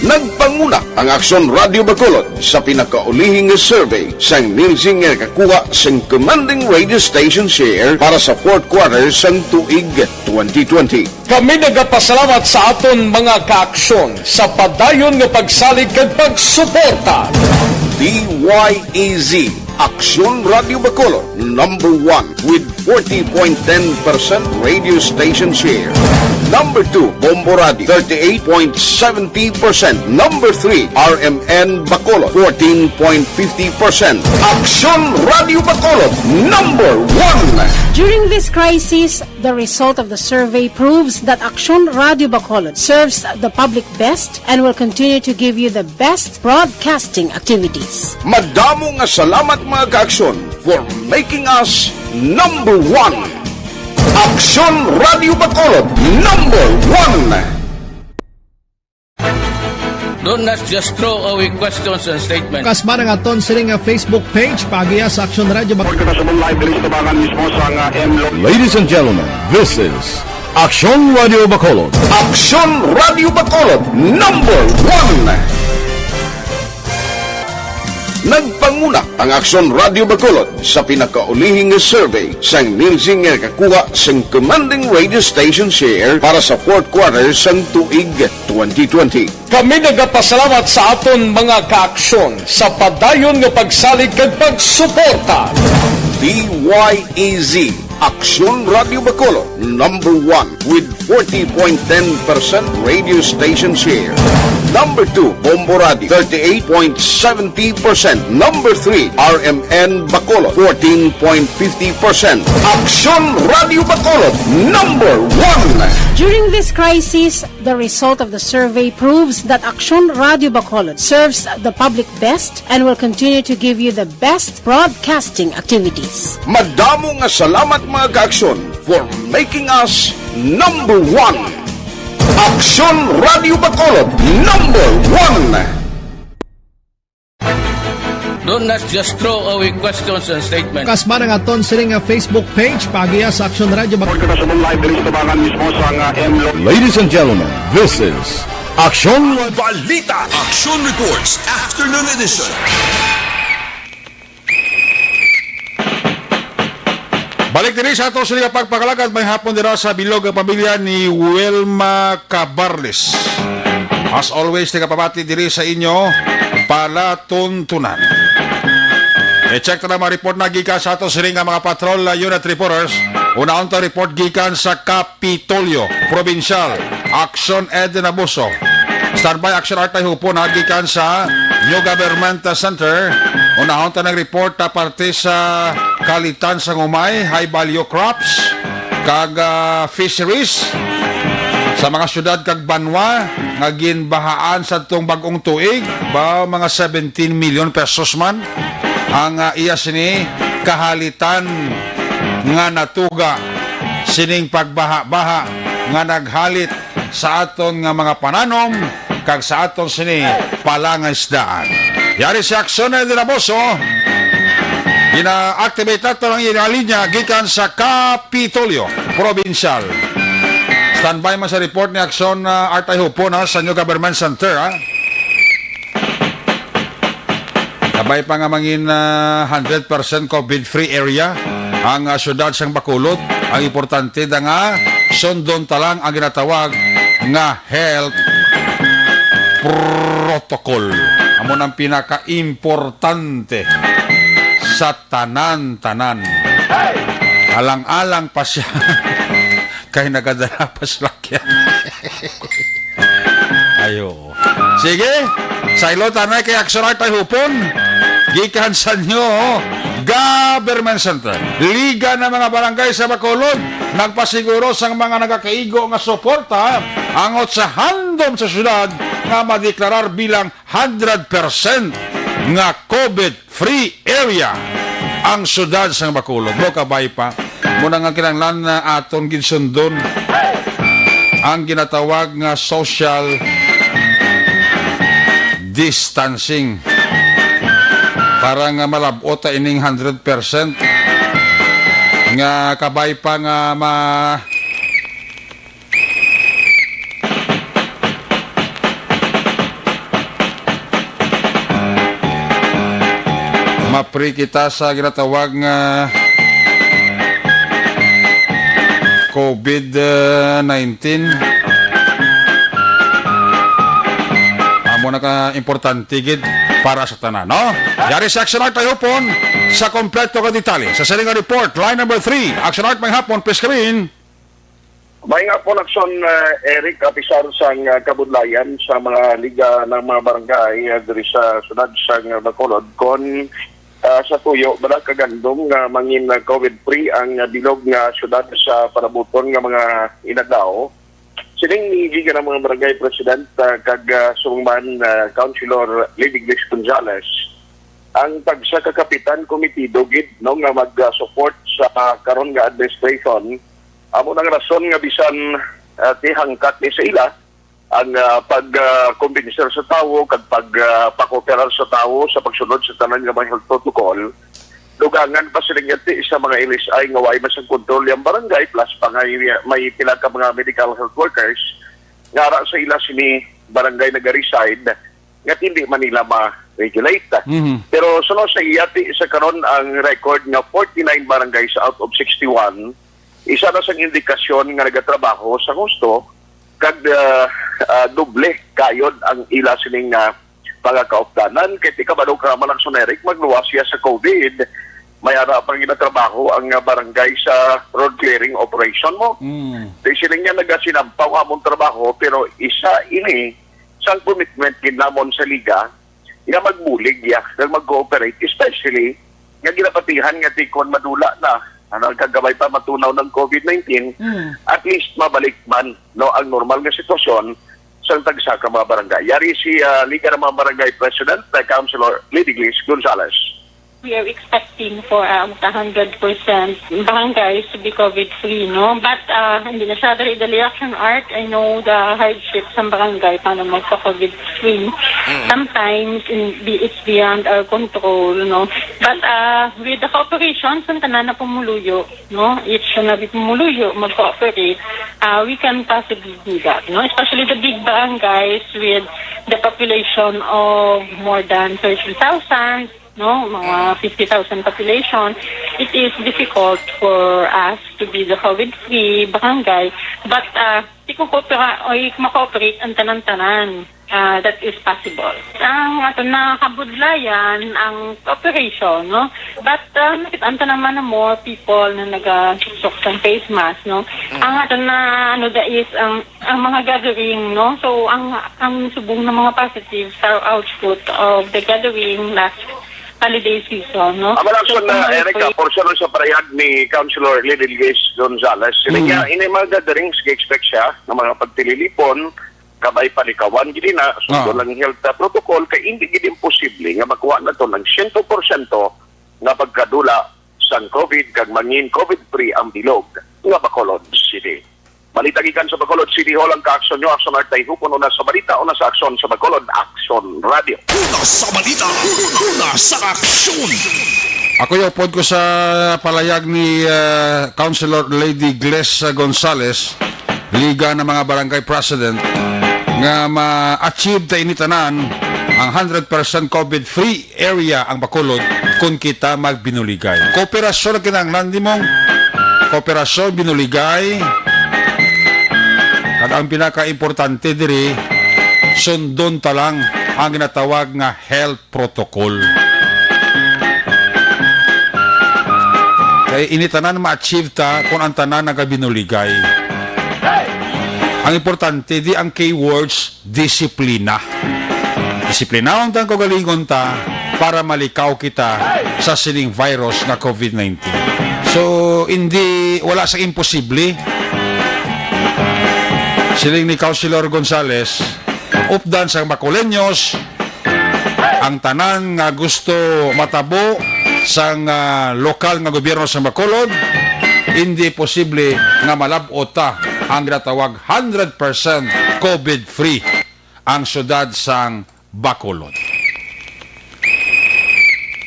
Nagpanguna ang Aksyon Radio Bacolod sa pinakaulihi nga survey sang Nielsen nga nakakuha sang commanding radio station share para sa fourth quarter sang tuig twenty twenty. Kami nagapasalamat sa aton mga kaaksyon sa padayon nga pagsalig kag pagsuporta. D Y E Z, Aksyon Radio Bacolod, number one with forty point ten percent radio station share. Number two, Bombo Radio, thirty-eight point seventy percent. Number three, R M N Bacolod, fourteen point fifty percent. Aksyon Radio Bacolod, number one. During this crisis, the result of the survey proves that Aksyon Radio Bacolod serves the public best and will continue to give you the best broadcasting activities. Madamo nga salamat, mga kaaksyon, for making us number one. Aksyon Radio Bacolod, number one. Don't not just throw away questions and statements. Kasma ang aton sining nga Facebook page, paagiha sa Aksyon Radio Bacolod. Kita sa live diri sa tubangan mismo sa nga M Lo- Ladies and gentlemen, this is Aksyon Radio Bacolod. Aksyon Radio Bacolod, number one. Nagpanguna ang Aksyon Radio Bacolod sa pinakaulihi nga survey sang Nielsen nga nakakuha sang commanding radio station share para sa fourth quarter sang tuig twenty twenty. Kami nagapasalamat sa aton mga kaaksyon sa padayon nga pagsalig kag pagsuporta. D Y E Z, Aksyon Radio Bacolod, number one with forty point ten percent radio station share. Number two, Bombo Radio, thirty-eight point seventy percent. Number three, R M N Bacolod, fourteen point fifty percent. Aksyon Radio Bacolod, number one. During this crisis, the result of the survey proves that Aksyon Radio Bacolod serves the public best and will continue to give you the best broadcasting activities. Madamo nga salamat, mga kaaksyon, for making us number one. Aksyon Radio Bacolod, number one. Don't not just throw away questions and statements. Kasma ang aton sining nga Facebook page, paagiha sa Aksyon Radio Bacolod. Kita sa live diri sa tubangan mismo sa nga M Lo- Ladies and gentlemen, this is Aksyon Balita. Aksyon Reports, Afternoon Edition. Balik diri sa ato sini nga pagpangalagad, may hapon dira sa bilog nga pamilya ni Wilma Cabarles. As always, nagapamati diri sa inyo, palatuntunan. I-check ta na mga report na gikan sa ato sini nga mga patrol, uh, unit reporters. Unahon ta report gikan sa Kap- Kapitolyo, Probinsyal, Aksyon Eden Abuso. Standby, Aksyon Artay Hupon, gikan sa New Government Center. Unahon ta nag-report, ah, parte sa kahalitan sang humay, high value crops, kag, ah, fisheries sa mga syudad kag banwa nga ginbahaan sa tong bag-ong tuig, ba, mga seventeen million pesos man ang, ah, iya sini kahalitan nga natuga sining pagbaha-baha nga naghalit sa aton nga mga pananom kag sa aton sini palangisdaan. Yari si Aksyon Eden Abuso, gina-activate nato ang iyang linya gikan sa Kapitolyo Probinsyal. Standby man sa report ni Aksyon, ah, Artay Hupon, ha, sa New Government Center, ha. Kabay pa nga mangin, ah, hundred percent COVID-free area ang, ah, siyudad sang Bacolod. Ang importante da nga sundon ta lang ang ginatawag nga health protocol. Amo nang pinakaimportante sa tanan-tanan. Alang-alang pa siya kay nagadala pa sila kaya. Ayo. Sige, saylo ta na kay Aksyon Artay Hupon. Gikan sa New Government Center. Liga ng mga barangay sa Bacolod nagpasiguro sang mga nagakaigo nga suporta angot sa handom sa syudad nga madeklarar bilang hundred percent nga COVID-free area ang syudad sang Bacolod. Mo kabay pa. Muna nga kinahanglan na aton ginsundon ang ginatawag nga social distancing para nga malab-ot ta ining hundred percent nga kabay pa nga ma- ma-free kita sa ginatawag nga COVID nineteen. Amo na ka importante gid para sa tanan, no? Yari sa Action Art, ay hupon sa kompleto nga detalye. Sa sining nga report, line number three, Action Art, may hapon, please come in. May nga po, Action, uh, Eric, apisar sang, uh, kabudlayan sa mga liga ng mga barangay, uh, diri sa siyudad sang, uh, Bacolod, kon, uh, sa tuyo bala kagandong nga mangin, uh, COVID-free ang, uh, bilog nga siyudad sa palabuton nga mga inadlaw. Sining ni Liga ng mga Barangay President, uh, kag, uh, subong man, uh, Councilor Lady Grace Gonzales, ang tagsa ka kapitan komitido gid, no, nga mag-, uh, support sa, uh, karon nga administration. Amo nang rason nga bisan, ah, ti hangkat ni sa ila ang, ah, pag, ah, kumbinser sa tawo kag pag, ah, pakooperar sa tawo sa pagsunod sa tanan nga mga health protocol. Dugangan pa sila ngati sa mga L S I nga way masang kontrol ang barangay, plus pa nga may pila ka mga medical health workers nga ara sa ila sini barangay nagareside nga hindi man nila ma-regulate. Mhm. Pero suno sa iyati sa karon ang record nga forty-nine barangays out of sixty-one, isa na sang indikasyon nga nagatrabaho sa husto kag, ah, ah, doble gayod ang ila sining, ah, mga kaupdanan. Kay ti kabalo ka, Manang Eric, magluwas siya sa COVID. May ara pang ginatrabaho ang, ah, barangay sa road clearing operation mo. Mm. Di sila niya nagasinampaw among trabaho, pero isa ini sang commitment gid namon sa liga nga magbulig ya, nga mag-cooperate, especially nga ginapatihan nga ti kon madula na, ano, ang kagabay pa matunaw ng COVID nineteen, Mm. at least mabalik man, no, ang normal nga sitwasyon sa tagsa ka mga barangay. Yari si, ah, Liga ng mga Barangay President, uh, Councilor Lady Grace Gonzales. We are expecting for, uh, a hundred percent barangays to be COVID-free, no? But, uh, hindi na siya dali-dali, Action Art. I know the hardship sa barangay para magpa-COVID-free. Mm. Sometimes, in, be-, it's beyond our control, no? But, uh, with the cooperation sa tanan na pumuluyo, no? Each and every pumuluyo mag-cooperate, uh, we can possibly do that, no? Especially the big barangays with the population of more than thirty thousand, no, mga Mm. fifty thousand population, it is difficult for us to be the COVID-free barangay. But, uh, di ko koopera-, ay, ma-cooperate ang tanan-tanan. Uh, that is possible. Ang ato na kabudlayan, ang cooperation, no? But, uh, nakita naman na more people na nagasok sa face mask, no? Mm. Ang ato na, ano, da is ang, ang mga gathering, no? So, ang, ang subong ng mga positives are output of the gathering last holiday season, no? Ang mga So, aksyon na, kung Erica, may portion sa parayag ni Councilor Lady Grace Gonzales. Sila Mm. niya, ini mga gatherings, expect siya ng mga pagtililipon, kabay palikawan, gid na, sundon Ah. lang health, ah, protocol, kay hindi gid imposible nga makuha na to ng siyento porsyento nga pagkadula sang COVID kag mangin COVID-free ang bilog nga Bacolod City. Balita gikan sa Bacolod City Hall ang kaaksyon nyo. Aksyon Art, tayo puno na sa balita, una sa aksyon sa Bacolod, Aksyon Radio. Una sa balita, una sa aksyon. Ako, upod ko sa palayag ni, ah, Councilor Lady Gles Gonzales, Liga ng mga Barangay President, nga ma-achieve ta ini tanan ang hundred percent COVID-free area ang Bacolod kung kita magbinuligay. Kooperasyon ang kinahanglan nimong kooperasyon, binuligay. Kag ang pinakaimportante diri, sundon ta lang ang ginatawag nga health protocol. Kay ini tanan ma-achieve ta kung ang tanan nagabinuligay. Ang importante di ang keywords, disiplina. Disiplinahon ta ang kaugalingon ta para malikaw kita sa sining virus nga COVID nineteen. So, hindi, wala sa imposible. Siling ni Councilor Gonzales, updan sa Bacoleños, ang tanan nga gusto matabo sang, ah, lokal nga gobyerno sa Bacolod, hindi posible nga malab-ot ta ang ginatawag hundred percent COVID-free ang syudad sang Bacolod.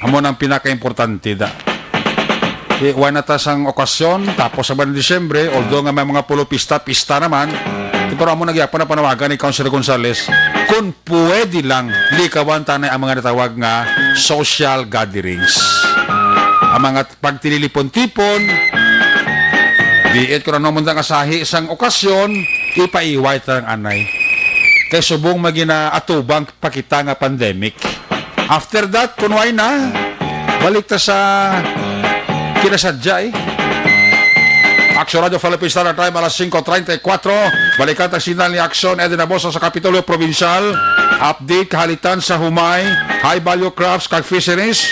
Amo nang pinakaimportante da. Eh, wala na ta sang okasyon, tapos sa buwan ng Disyembre, although nga may mga pulo pista, pista naman, Pero amo na gyapon ang panawagan ni Councilor Gonzales, kung pwede lang, likawan ta na ang mga natawag nga social gatherings. Ang mga pagtililipon-tipon, be it kung ano man ang asahi sang okasyon, ipaiway ta lang anay. Kay subong may ginaatubang pa kita nga pandemic. After that, kunway na, balik ta sa kinasadya, eh. Action Radio Philippine Standard Time, alas singko treinta y cuatro. Balikan ta signal ni Action Eddie Naboso sa Kapitolyo Provincial. Update, kahalitan sa humay, high value crops, kag fisheries.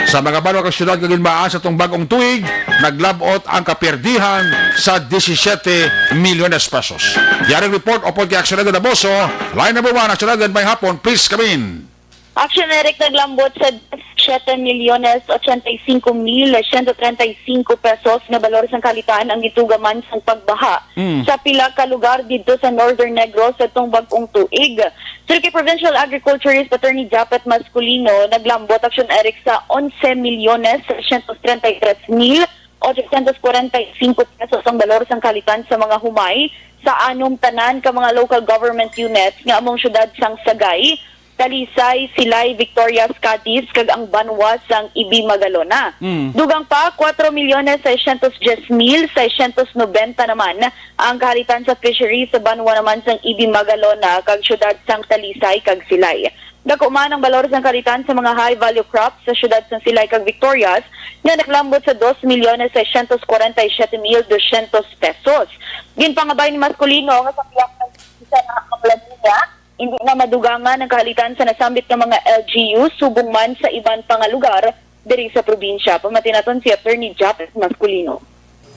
Sa mga banwa kag syudad nga ginbaan sa tong bag-ong tuig, naglab-ot ang kapierdihan sa disisiete milyones pesos. Yaring report upod kay Action Eddie Naboso, line number one, Action Eddie, may hapon, please come in. Action Eric, naglambot sa siete milyones ochenta y cinco mil ciento treinta y cinco pesos nga balor sang kahalitan ang gitugaman sang pagbaha Mm. sa pila ka lugar didto sa Northern Negros sa tong bag-ong tuig. Suno kay Provincial Agriculturist Attorney Japet Masculino, naglambot, Action Eric, sa onse milyones seiscientos treinta y tres mil ochocientos cuarenta y cinco pesos ang balor sang kahalitan sa mga humay sa anom tanan ka mga local government units nga among siyudad sang Sagay, Talisay, Silay, Victorias, Cadiz, kag ang banwa sang Ibi Magalona. Mm. Dugang pa, cuatro milyones seiscientos diez mil seiscientos noventa naman ang kahalitan sa fishery sa banwa naman sang Ibi Magalona kag siyudad sang Talisay kag Silay. Dako man ang balor sang kahalitan sa mga high-value crops sa siyudad sang Silay kag Victorias nga naglambot sa dos milyones seiscientos cuarenta y siete mil doscientos pesos. Ginpangabay ni Masculino nga sa pihak sang isa na ang La Niña, hindi na madugangan ang kahalitan sa nasambit nga mga L G U subong man sa iban pa nga lugar diri sa probinsya. Pamati naton si Attorney Japet Masculino.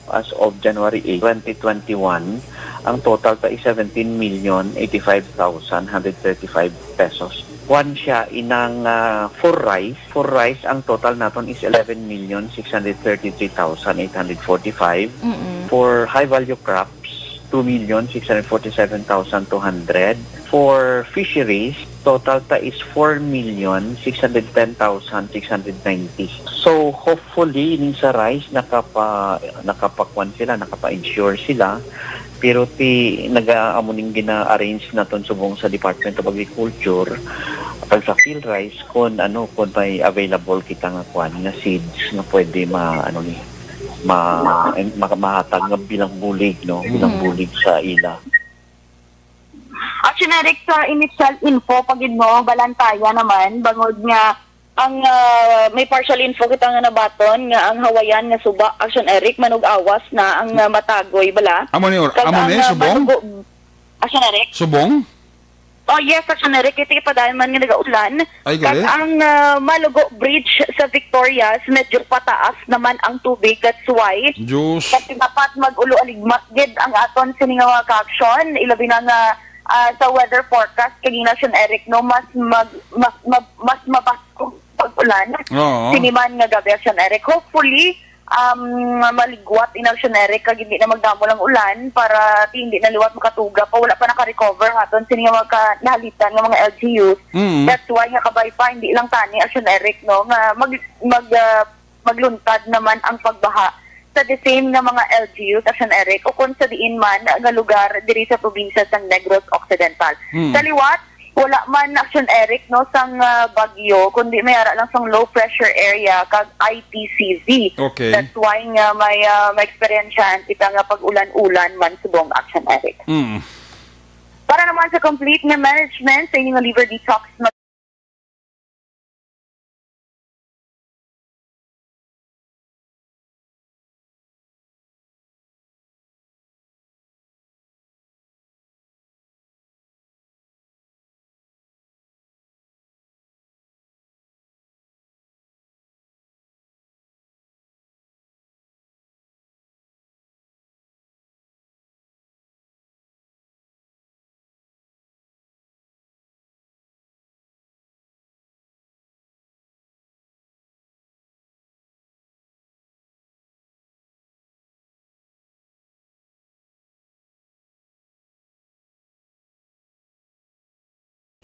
As of January eight, twenty twenty-one, ang total ta is seventeen million eighty-five thousand hundred thirty-five pesos. Kwan siya inang, ah, for rice. For rice, ang total naton is eleven million six hundred thirty-three thousand eight hundred forty-five. Mm-mm. For high value crops, two million six hundred forty-seven thousand two hundred. For fisheries, total ta is four million six hundred ten thousand six hundred ninety. So, hopefully, ning sa rice, nakapa-, nakapakuan sila, nakapa-insure sila. Pero ti, naga-, amo ning gina-arrange naton subong sa Department of Agriculture, kag sa PhilRice, kung ano, kung may available kita nga kuan, nga seeds nga pwede ma-, ano ni, ma-, ma-, mahatag nga bilang bulig, no? Bilang Mm. bulig sa ila. Action Eric, sa initial info pa gid, no, balantaya naman, bangod nga ang, ah, may partial info kita nga nabaton nga ang Hawaiian nga suba, Action Eric, manug-awas na ang, ah, matagoy bala. Amo ni or-, Kag amo ang, ni, ah, subong? malugo-, Action Eric? Subong? Oh, yes, Action Eric, ito ipadayon man nga nagaulan. Ay, Kag gali? ang, ah, Malugo Bridge sa Victorias, medyo pataas naman ang tubig. That's why Diyos. Kasi dapat mag-ulo-aligmat gid ang aton sini nga mga ka-action. Ilabi na nga, ah, sa weather forecast kay Action Eric, no, mas mag-, mas, mag-, mas mabaskog pag-ulan. Oo. Sini man nga gabi, Action Eric. Hopefully, um, maligwat in Action Eric kag hindi na magdamo lang ulan para ti hindi na liwat makatuga pa, wala pa naka-recover haton sini nga mga ka-, nahalitan nga mga L G Us. Mm. That's why nga kabay pa, hindi lang tani, Action Eric, no, nga mag-, mag-, ah, magluntad naman ang pagbaha sa the same nga mga L G Us, Action Eric, o kung sa diin man nga lugar diri sa probinsya sang Negros Occidental. Mm. Sa liwat, wala man, Action Eric, no, sang, ah, bagyo, kundi may ara lang sang low pressure area kag I P C Z. Okay. That's why nga may, ah, may eksperyensyahan kita nga pag-ulan-ulan man subong, Action Eric. Mm. Para naman sa complete nga management sa inyong liver detox,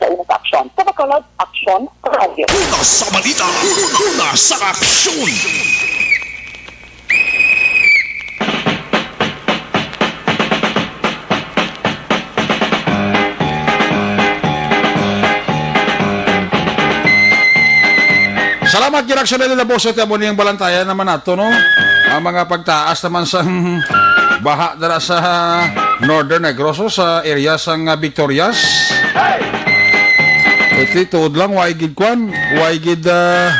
Sa unang aksyon, sa Bacolod, Aksyon Radyo. Una sa balita, una sa aksyon. Tama, Kiraksyon na nila, boss. Ito mo ning balantayan naman nato, no? Ang mga pagtaas naman sang baha dala sa Northern Negros, o sa area sang, ah, Victorias. Ito, tuod lang, way gid kwan, way gid, ah,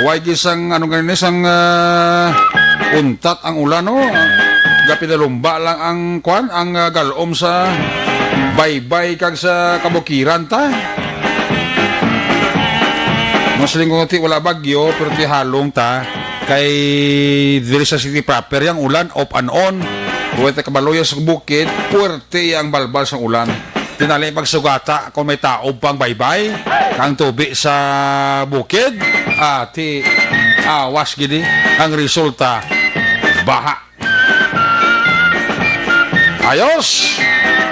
way gid sang, ano nga ni, sang, ah, untat ang ulan, no? Gapinalumba lang ang kwan, ang, ah, galom sa baybay kag sa kabukiran ta. Mas lingon ti wala bagyo, pero ti halong ta. Kay diri sa city proper, yang ulan off and on. Kung ito kabaluya sa bukid, puwerte ang balbal sa ulan. Tinali magsugata kung may taob pang baybay, kang tubi sa bukid, ah, ti awas gini ang resulta. Baha. Ayos!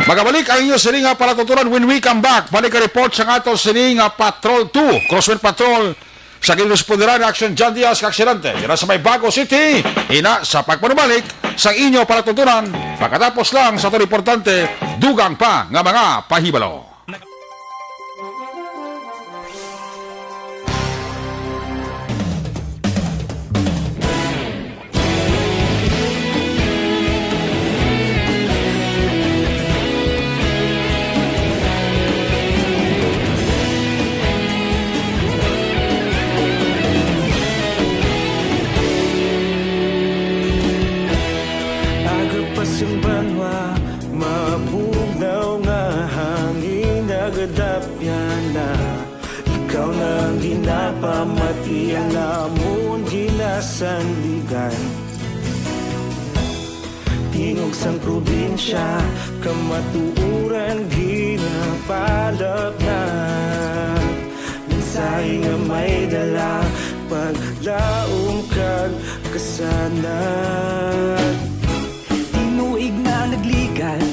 Magabalik ang inyo sini nga palatuturan when we come back. Balik ang report sa ato sini nga Patrol two, Crosswind Patrol, sa ginresponderan ni Action John Diaz, ka aksidente dira sa may Bago City. Ina sa pagpanumalik sa inyo palatuturan, pagkatapos lang sa aton importante, dugang pa nga mga pahibalo. Aga pa sing banwa, mabugnaw nga hangin nagadapyan na. Ikaw na ang ginapamati, ang amon ginasandigan. Tingog sang probinsya, kamatuoran ginapalapnat. Mensahe nga may dala, paglaom kag kasanag. Tinuig na nagligan,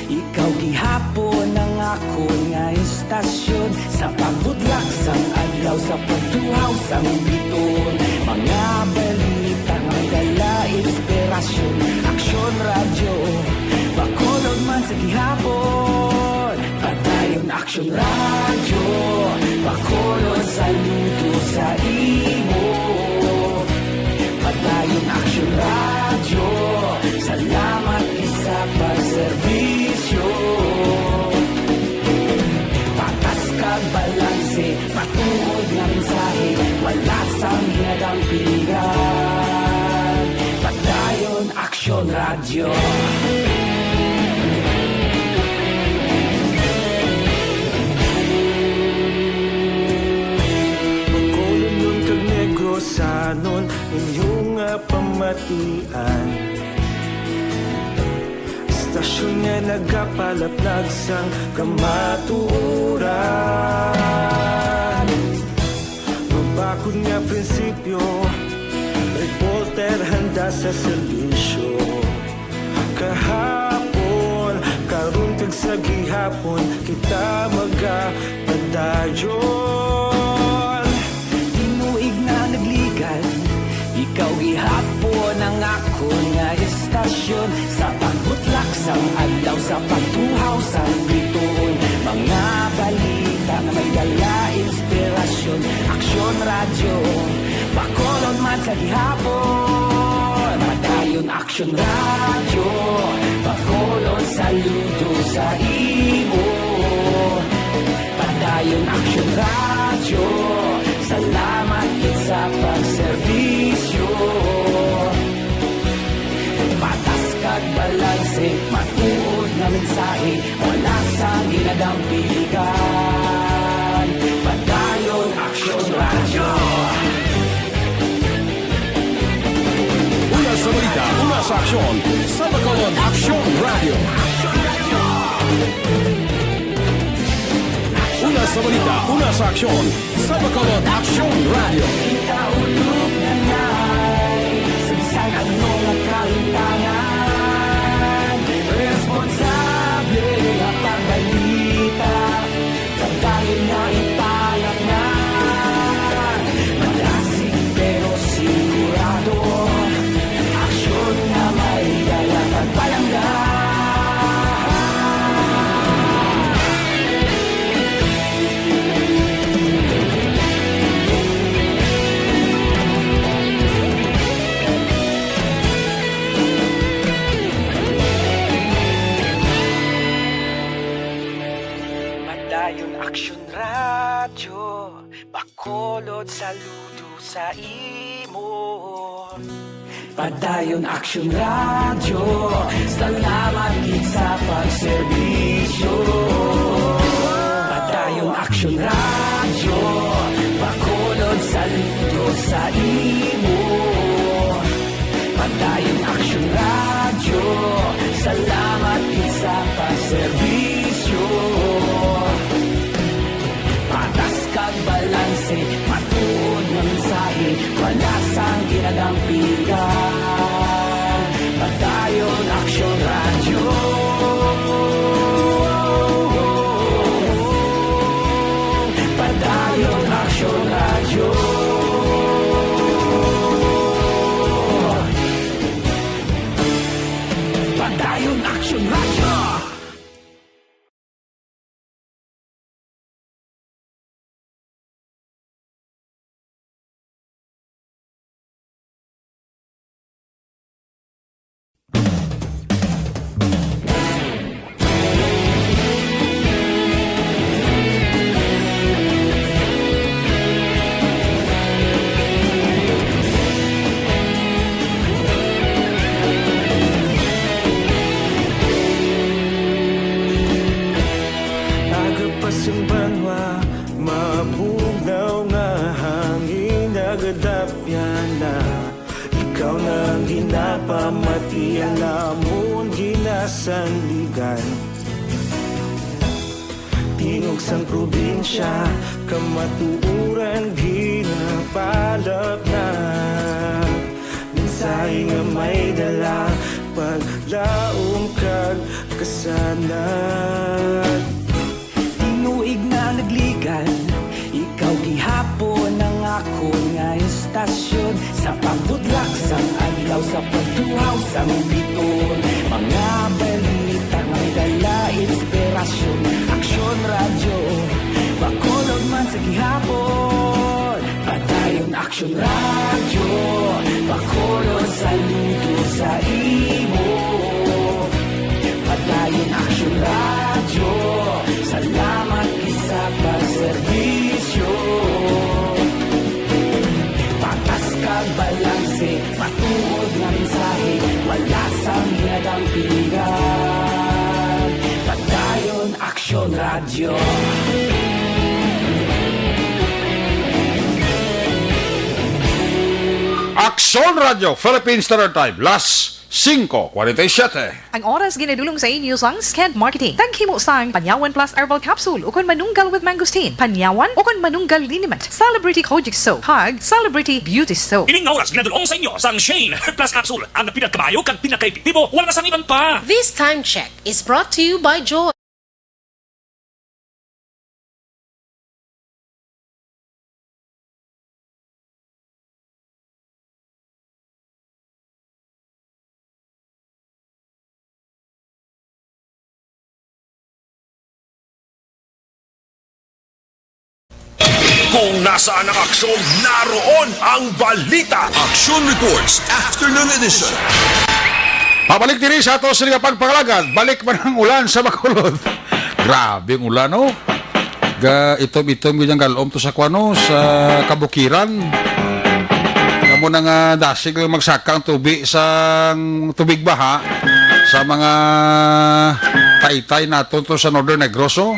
ikaw gihapon ang akon nga istasyon. Sa pagbutlak sang adlaw, sa pagtuhaw sang biton, mga balita nga may dala inspirasyon. Aksyon Radyo, Bacolod man sa gihapon. Padayon Aksyon Radyo, Bacolod, saludo sa imo. Padayon Aksyon Radyo, salamat gid sa pagserbisyo. Patas kag balanse, matuod nga mensahe, wala sang ginadampigan. Padayon Aksyon Radyo. Bacolodnon kag Negrosanon, inyo nga pamatian. Istasyon nga nagapalaplag sang kamatuoran. Mabakod nga prinsipyo, reporter handa sa serbisyo. Kahapon, karon kag sa gihapon, kita magapadayon. Tinuig na nagligan, ikaw gihapon ang akon nga istasyon. Sa pagbutlak sang adlaw, sa pagtuhaw sang bituon, mga balita nga may dala inspirasyon. Aksyon Radyo, Bacolod man sa gihapon. Padayon Aksyon Radyo, Bacolod, saludo sa imo. Padayon Aksyon Radyo, salamat gid sa pagserbisyo. Patas kag balanse, matuod nga mensahe, wala sang ginadampigan. Padayon Aksyon Radyo. Una sa balita, una sa aksyon, sa Bacolod Aksyon Radyo. Una sa balita, una sa aksyon, sa Bacolod Aksyon Radyo. Kita ulog na nay, sa bisan ano nga kahintangan, responsable nga pagbalita. Pagdayon na ipalapngan, malasig pero sigurado. Aksyon nga may dala pagpalangga. Ayon Aksyon Radyo, Bacolod, saludo sa imo. Padayon Aksyon Radyo, salamat gid sa pagserbisyo. Padayon Aksyon Radyo, Bacolod, saludo sa imo. Padayon Aksyon Radyo, salamat gid sa pagserbisyo. Patas kag balanse, matuod nga mensahe, wala sang ginadampigan. Padayon Aksyon Radyo. Padayon Aksyon Radyo. Padayon Aksyon Radyo. Aga pa sang banwa, mabugnaw nga hangin, nagadapyan na. Ikaw na ang ginapamati, ang amon ginasandigan. Tingog sang probinsya, kamatuoran ginapalapnag. Mensahe nga may dala, paglaom kag kasanag. Tinuig na nagligan, ikaw gihapon ang akon nga estasyon. Sa pagbudlak sang adlaw, sa pagtuhaw sang biton, mga balita nga may dala inspirasyon. Aksyon Radyo, Bacolod man sa gihapon. Padayon Aksyon Radyo, Bacolod, saludo sa imo. Padayon Aksyon Radyo, salamat gid sa pagserbisyo. Patas kag balanse, matuod nga mensahe, wala sang ginadampigan. Padayon Aksyon Radyo. Aksyon Radyo, Philippine Standard Time, las singko kwarenta y siyete. Ang oras ginadulong sa inyo sang Skend Marketing. Taghimo sang Panyawan Plus Herbal Capsule ukon Manunggal with Mangosteen, Panyawan ukon Manunggal Liniment, Celebrity Kojic Soap, kag Celebrity Beauty Soap. Ining nga oras ginadulong sa inyo sang Shane Plus Capsule, ang pinakamayo kag pinakaepektibo, wala sang iban pa. This time check is brought to you by Joy. Kung nasaan ang aksyon, naroon ang balita. Action Reports, Afternoon Edition. Pabalik diri sa ato sini nga pagpangalagad. Balik man ang ulan sa Bacolod. Grabe ang ulan, no? Ga, itom-itom gid ang galom to sa kuan, no, sa kabukiran. Kamo na nga dasig lang magsaka ang tubi sang tubig baha sa mga taytay naton to sa Northern Negros, oh.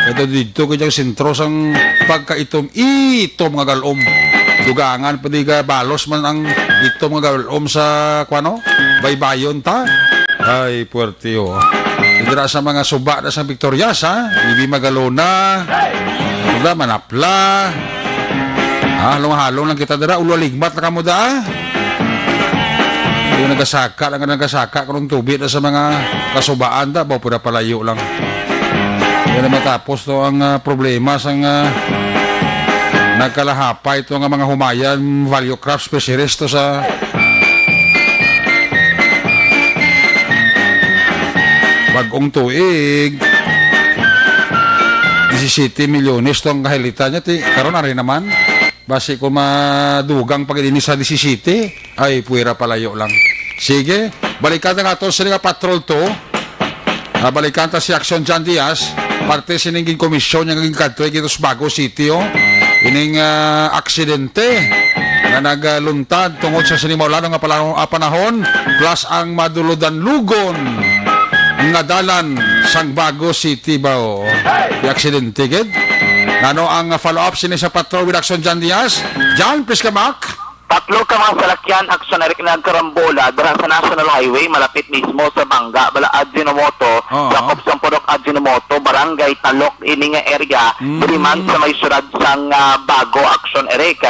Kaya dito gid ang sentro sang pagkaitom-itom nga galom. Dugangan pa di ga balos man ang itom nga galom sa kuan, no, baybayon ta. Ay, puwerte, oh. Dira sa mga suba na sa Victorias, ha? Ibi Magalona. Diba, Manapla. Ah, halong-halong lang kita dira. Ulo ligmat na kamo da, ah. Yung nagasaka, lang nagasaka, kung tubig na sa mga kasubaan da, ba, pura palayo lang. Yan na matapos to ang, ah, problema sang, ah, nagkalahapay to nga mga Humayan, Value Crop Fisheries to sa bag-ong tuig. Disisyete milyones to ang kahilitan niya, ti, karon ari naman. Basi kung madugang pa gid ini sa disisyete, ay, puwera palayo lang. Sige, balikan na nga to sa nga patrol to. Ah, balikan ta si Action John Diaz, parte sining ginkomisyon niya nga ginkadto dito sa Bago City, oh. Ining, ah, aksidente nga nagluntad tungod sa sini maulan nga pala-, ah, panahon, plus ang madulod-anlugon nga dalan sang Bago City ba, oh. Di aksidente gid. Ano ang, ah, follow-up sini sa Patrol with Action John Diaz? John, please come back. Tatlo ka mga salakyan, Action Eric, nagkarambola dira sa National Highway, malapit mismo sa Banga, bala Ajinomoto, Oo. Jacob Sampurok Ajinomoto, Barangay Talok, ini nga area, Mm. diri man sa may syudad sang, ah, Bago, Action Eric.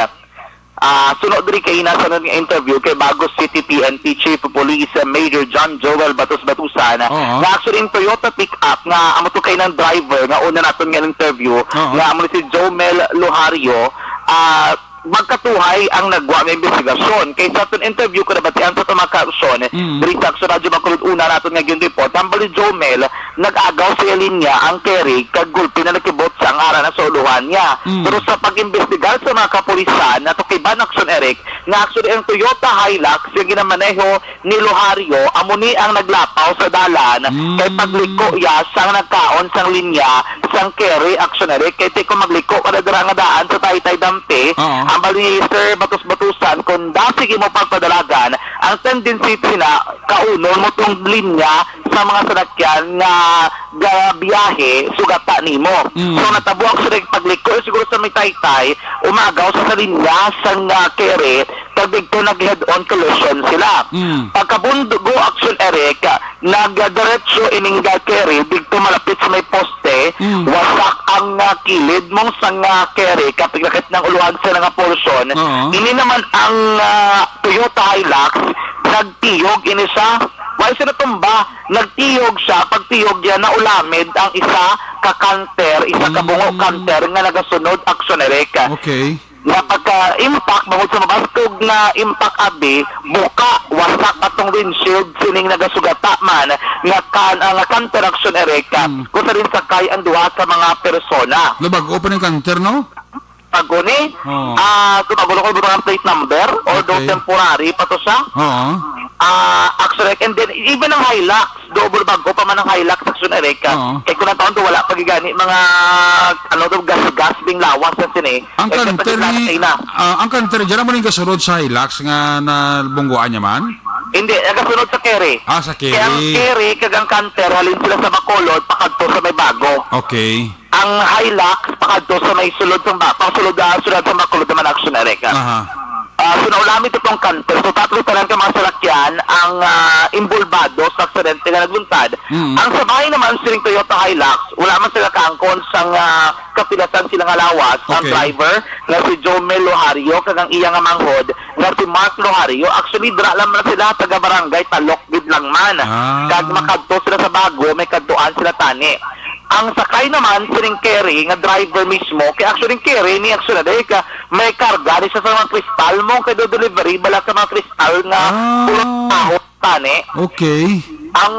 Ah, suno diri kay nasa nga interview kay Bago City P N P Chief of Police, ah, Major John Joel Batos Batusan, Oo. nga actually yung Toyota pickup nga amo to kay ng driver nga una naton nga interview, Oo. nga amo ni si Jomel Lohario, ah, magkatuhay ang nagwa nga investigasyon. Kay sa aton interview ko nabatian sa tumakasyon, Mm. diri sa Action Radyo Bacolod una naton nga gin-report, hambal ni Jomel, nag-agaw sa iya linya ang carry kag gulpi na nakibot sa ang ara na sa uluhan niya. Mm. Pero sa pag-imbestigar sa mga kapulisan, natukiban, Action Eric, nga actually ang Toyota Hilux yung ginamaneho ni Lohario, amo ni ang naglapaw sa dalan, Mm. kay pagliko iya sang nagkaon sang linya sang carry, Action Eric, kay ti kung magliko ka na dira nga daan sa Taytay Dampi, Oo. ang bali, Sir Batos-Batusan, kung dasig imo pagpadalagan, ang tendency sina kaunon mo tong linya sa mga salakyan nga gabiyahe sugata nimo. Mm. So, natabo, Action Eric, pagliko siguro sa may Taytay, umagaw sa, sa linya sang, ah, carry, kag dito nag-head-on collision sila. Mm. Pagkabundgo, Action Eric, nagdiretso ining, ah, carry dito malapit sa may poste, Mm. wasak ang, ah, kilid mong sang, ah, carry, kapigakit ng uluhan sa nga portion. Oo. Ini naman ang, ah, Toyota Hilux, nagtiyog ini siya. Wala siya natumba, nagtiyog siya. Pagtiyog niya, naulamid ang isa ka canter, isa ka bungo Mm. canter nga nagasunod, Action Eric. Okay. Nga pagka-impact, bangod sa mabaskog nga impact abi, buka, wasak atong windshield, sining nagasugata man nga kan-, ah, nga canter, Action Eric, Mm. kung sa rin sakay ang duha ka mga persona. Nabag-o pa ning canter, no? Bago ni, Oo. ah, so bago lang ko ibutang ang plate number, although Okay. temporary pa to siya. Oo. Ah, Action Eric, and then even ang Hilux, double bago pa man ang Hilux, Action Eric. Oo. Kay kung ang taon to, wala pagigani mga, ano to, gas-gas, bing lawas na sini. Ang Eh, canter kapag ni, na. ah, ang canter dyan, amo ning gasulod sa Hilux nga nabungguan niya man? Hindi, nagasunod sa carry. Ah, sa Kaya ang carry. Carry, kag ang canter, halin sila sa Bacolod, pakadto sa may Bago. Okay. Ang Hilux, pakadto sa may sulod sa ba-, pangsulod, ah, sulod sa Bacolod naman, Action Eric. Aha. Ah, so, naulamid itong canter. So, tatlo tanan ka mga salakyan ang, ah, involbado sa aksidente nga nagluntad. Mm. Ang sabay naman sining Toyota Hilux, wala man sila kaangkon sang, ah, kapilasan sila nga lawas. Ang Okay. driver nga si Jomel Lohario kag ang iya nga manghod nga si Mark Lohario. Actually, dira lang man sila, taga Barangay Talok gid lang man. Ah. Kag makadto sila sa Bago, may kadtuan sila tani. Ang sakay naman sining carry nga driver mismo, kay actually carry ni, actually, dahil ka may karga ni siya sa mga kristal mo, kay do delivery bala ka mga kristal nga Ah. puro taho tani. Okay. Ang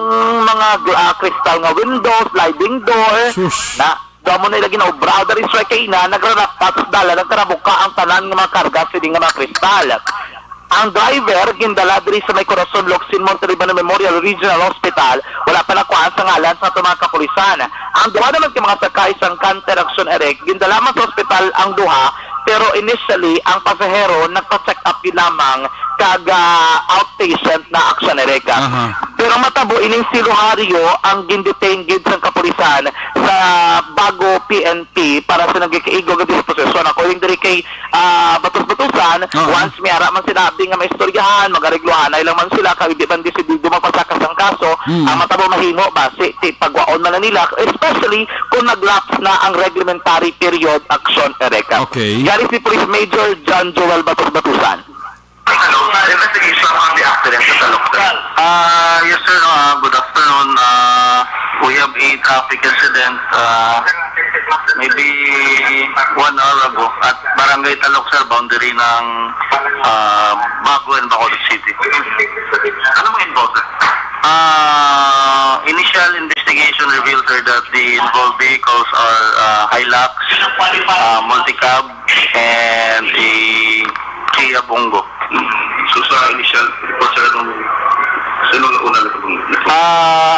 mga gla-, ah, kristal nga window, sliding door, Sus. na, damo na ila ginaobra, o dari sa kay na, nagrarapat sa dalan, nagkarabuka ang tanan nga mga karga, sini nga mga kristal. Ang driver, gindala diri sa may Corazon Locsin Montalibano Memorial Regional Hospital, wala pa nakuhaan sa ngalan sa ato mga kapulisan. Ang duha naman ka mga sakay sang canter, Action Eric, gindala man sa ospital ang duha, pero initially, ang pasahero nagpa-check up gid lamang kag, ah, outpatient na, Action Eric. Aha. Pero matabo ining si Lohario ang gindetain gid sang kapulisan sa Bago P N P para sa nagkakaigo nga disposisyon. According diri kay, ah, Batos-Batusan, Oo. once may ara man sinabi nga maistoryahan, magareglohanay lang man sila, kay di man desidido magpasaka sang kaso, Hmm. ang matabo mahimo, basi ti pagwaon man na nila, especially kung nag-lapse na ang reglementary period, Action Eric. Okay. Yari si Police Major John Joel Batos-Batusan. Hello, investigation on the accident sa Talok, sir. Ah, yes, sir. Ah, good afternoon. Ah, we have a traffic incident, ah, maybe one hour ago at Barangay Talok, sir, boundary ng, ah, Bago and Bacolod City. Ano mga involved, sir? Ah, initial investigation revealed, sir, that the involved vehicles are, ah, Hilux, ah, multicab, and a Kia Bongo. So, sa initial report, sir, nung sino ang una na pag-, Ah,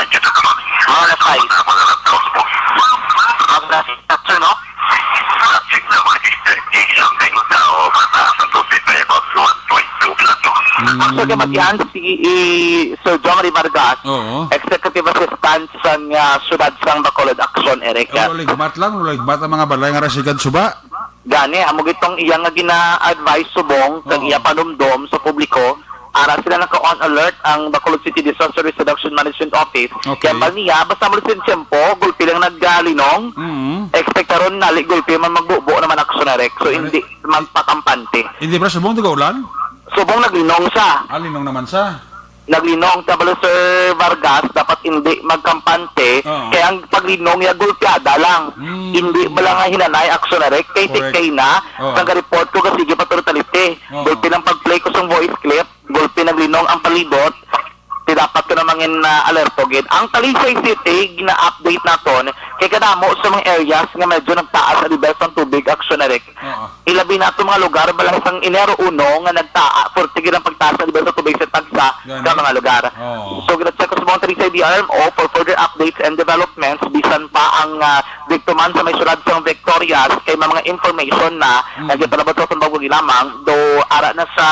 Mga alas sais. Mga alas sais, sir, no? Mm. So, Mm. kabatian si, i, Sir John Ray Vargas, Oo. Executive Assistant sang, ah, Siyudad sang Bacolod Action, Eric. Wala ligmat lang, wala ligmat ang mga balay nga ra sigad suba. Gani, amo gitong iya nga gina-advise subong kag Oo. iya panumdom sa publiko, ara sila naka-on alert ang Bacolod City Disaster Risk Reduction Management Office. Okay. Kaya ba niya, basta mo sa tiyempo, gulpi lang naglinong, Mm. expectaron nali gulpi man magbubo naman aksyon, Eric. So, Ano? hindi magpakampante. Hindi ba subong tiga-ulan? Subong naglinong sa. Ah, linong naman sa. Naglinong, tabalo, Sir Vargas, dapat hindi magkampante. Oo. Kaya ang paglinong niya, gulpiada lang. Mm. Hindi ba lang nga hinanay, aksyon na rek? Kay Correct. Tikay na, Oo. kang report ko, kasi sige pa, pero taliti. Oo. Gulpi ng pag-play ko sa voice clip, gulpi naglinong ang palibot, di dapat ko na mangin, ah, alerto gid. Ang Talisay City, gina-update naton, kay kadamo sa mga areas nga medyo nagtaas ang level sang tubig, aksyon na rek. Oo. Ilabi na itong mga lugar, balang sang Enero uno nga nagtaa, forty gid ang pagtaas sa level sa tubig sa tagsa Gani. ka mga lugar. Oo. So, gina-check ko sa mga Talisay D R M O for further updates and developments, bisan pa ang, ah, dikto man sa may siyudad sang Victorias, kay may mga information na Mm. nagpalabot sa Sambao lamang, do ara na sa,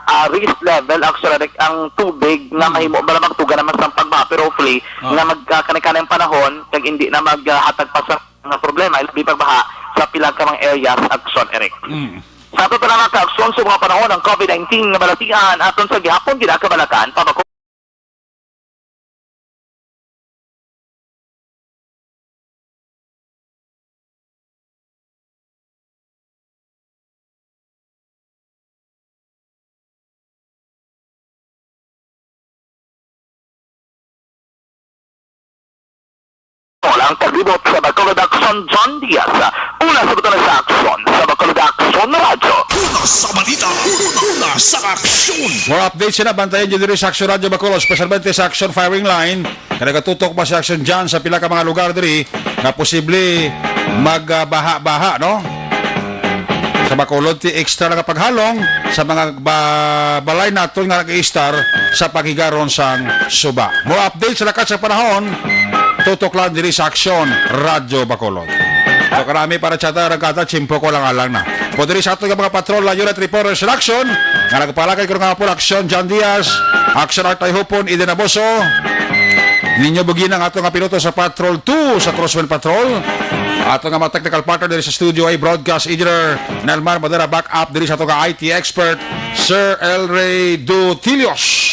ah, risk level, actually, ang tubig nga Mm. mahimo ba na magtuga naman sa pagbaha, pero hopefully, Oo. nga magkakanay-kanay ang panahon, kag hindi na maghatag pa sa nga problema, ilabi pagbaha sa pila ka mga areas, aksyon, Eric. Mm. Sa ato pa nga kaaksyon sa mga panahon ang COVID nineteen nga balatian, aton sa gihapon ginakabalakan, pabako. Ang kalibot sa Bacolod Aksyon, John Diaz. Una sa butang sa aksyon sa Bacolod Aksyon Radyo. Una sa balita, una sa aksyon. More updates sila, bantayan nyo diri sa Aksyon Radyo Bacolod, especialmente sa Aksyon Firing Line. Kaya nagatutok pa si Aksyon dyan sa pila ka mga lugar diri nga posible magbaha-baha, no? Sa Bacolod, ti extra nga paghalong sa mga ba-, balay naton nga nag-iistar sa paghigaron sang suba. More update sa lakat sa panahon, tutok lang diri sa Aksyon Radyo Bacolod. So, karami para sa ato, ragkata, tiyempo ko lang alang na. Po diri sa ato nga mga patrol, layo na triporter sa aksyon, nga nagpalakay ko nga po, Aksyon John Diaz, Aksyon Artay Hupon, Eden Aboso, Ninyo Bugina, ang ato nga piloto sa Patrol two sa Crosswind Patrol. Ato nga mga technical partner diri sa studio ay Broadcast Engineer Nelmar Madera, backup diri sa ato nga I T expert, Sir El Rey Dutilios.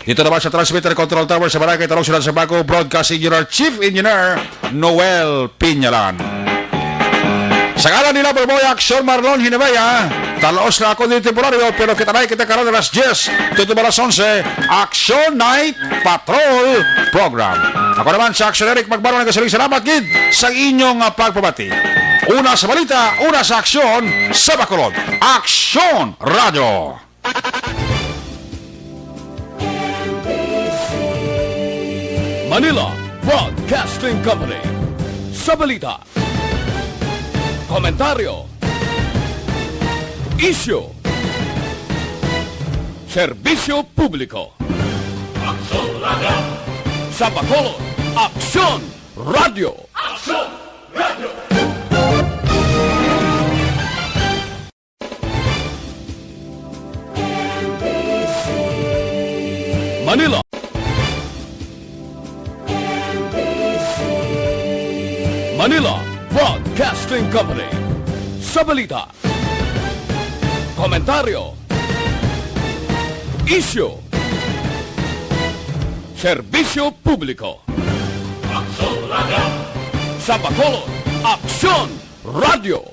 Dito naman sa Transmitter Control Tower sa Barangay Talong, Siyudad sa Bago, Broadcast Engineer, Chief Engineer Noel Piñalan. Sa ngalan nila, Balboy Aksyon, Marlon Hinabaya, talaos na ako dito temporaryo, pero kita na kita karon alas diyes, tuto ba alas onse, Aksyon Night Patrol Program. Ako naman sa Aksyon Eric Magbarong, nagkasiling salamat gid sa inyong, ah, pagpabati. Una sa balita, una sa aksyon, sa Bacolod. Aksyon Radio. Manila Broadcasting Company. Sa balita, komentaryo, isyu, serbisyo publiko. Aksyon Radio. Sa Bacolod, Aksyon Radio. Aksyon Radio. Manila. Manila Broadcasting Company. Sa balita, komentaryo, isyu, serbisyo publiko. Aksyon Radio. Sa Bacolod, Aksyon Radio.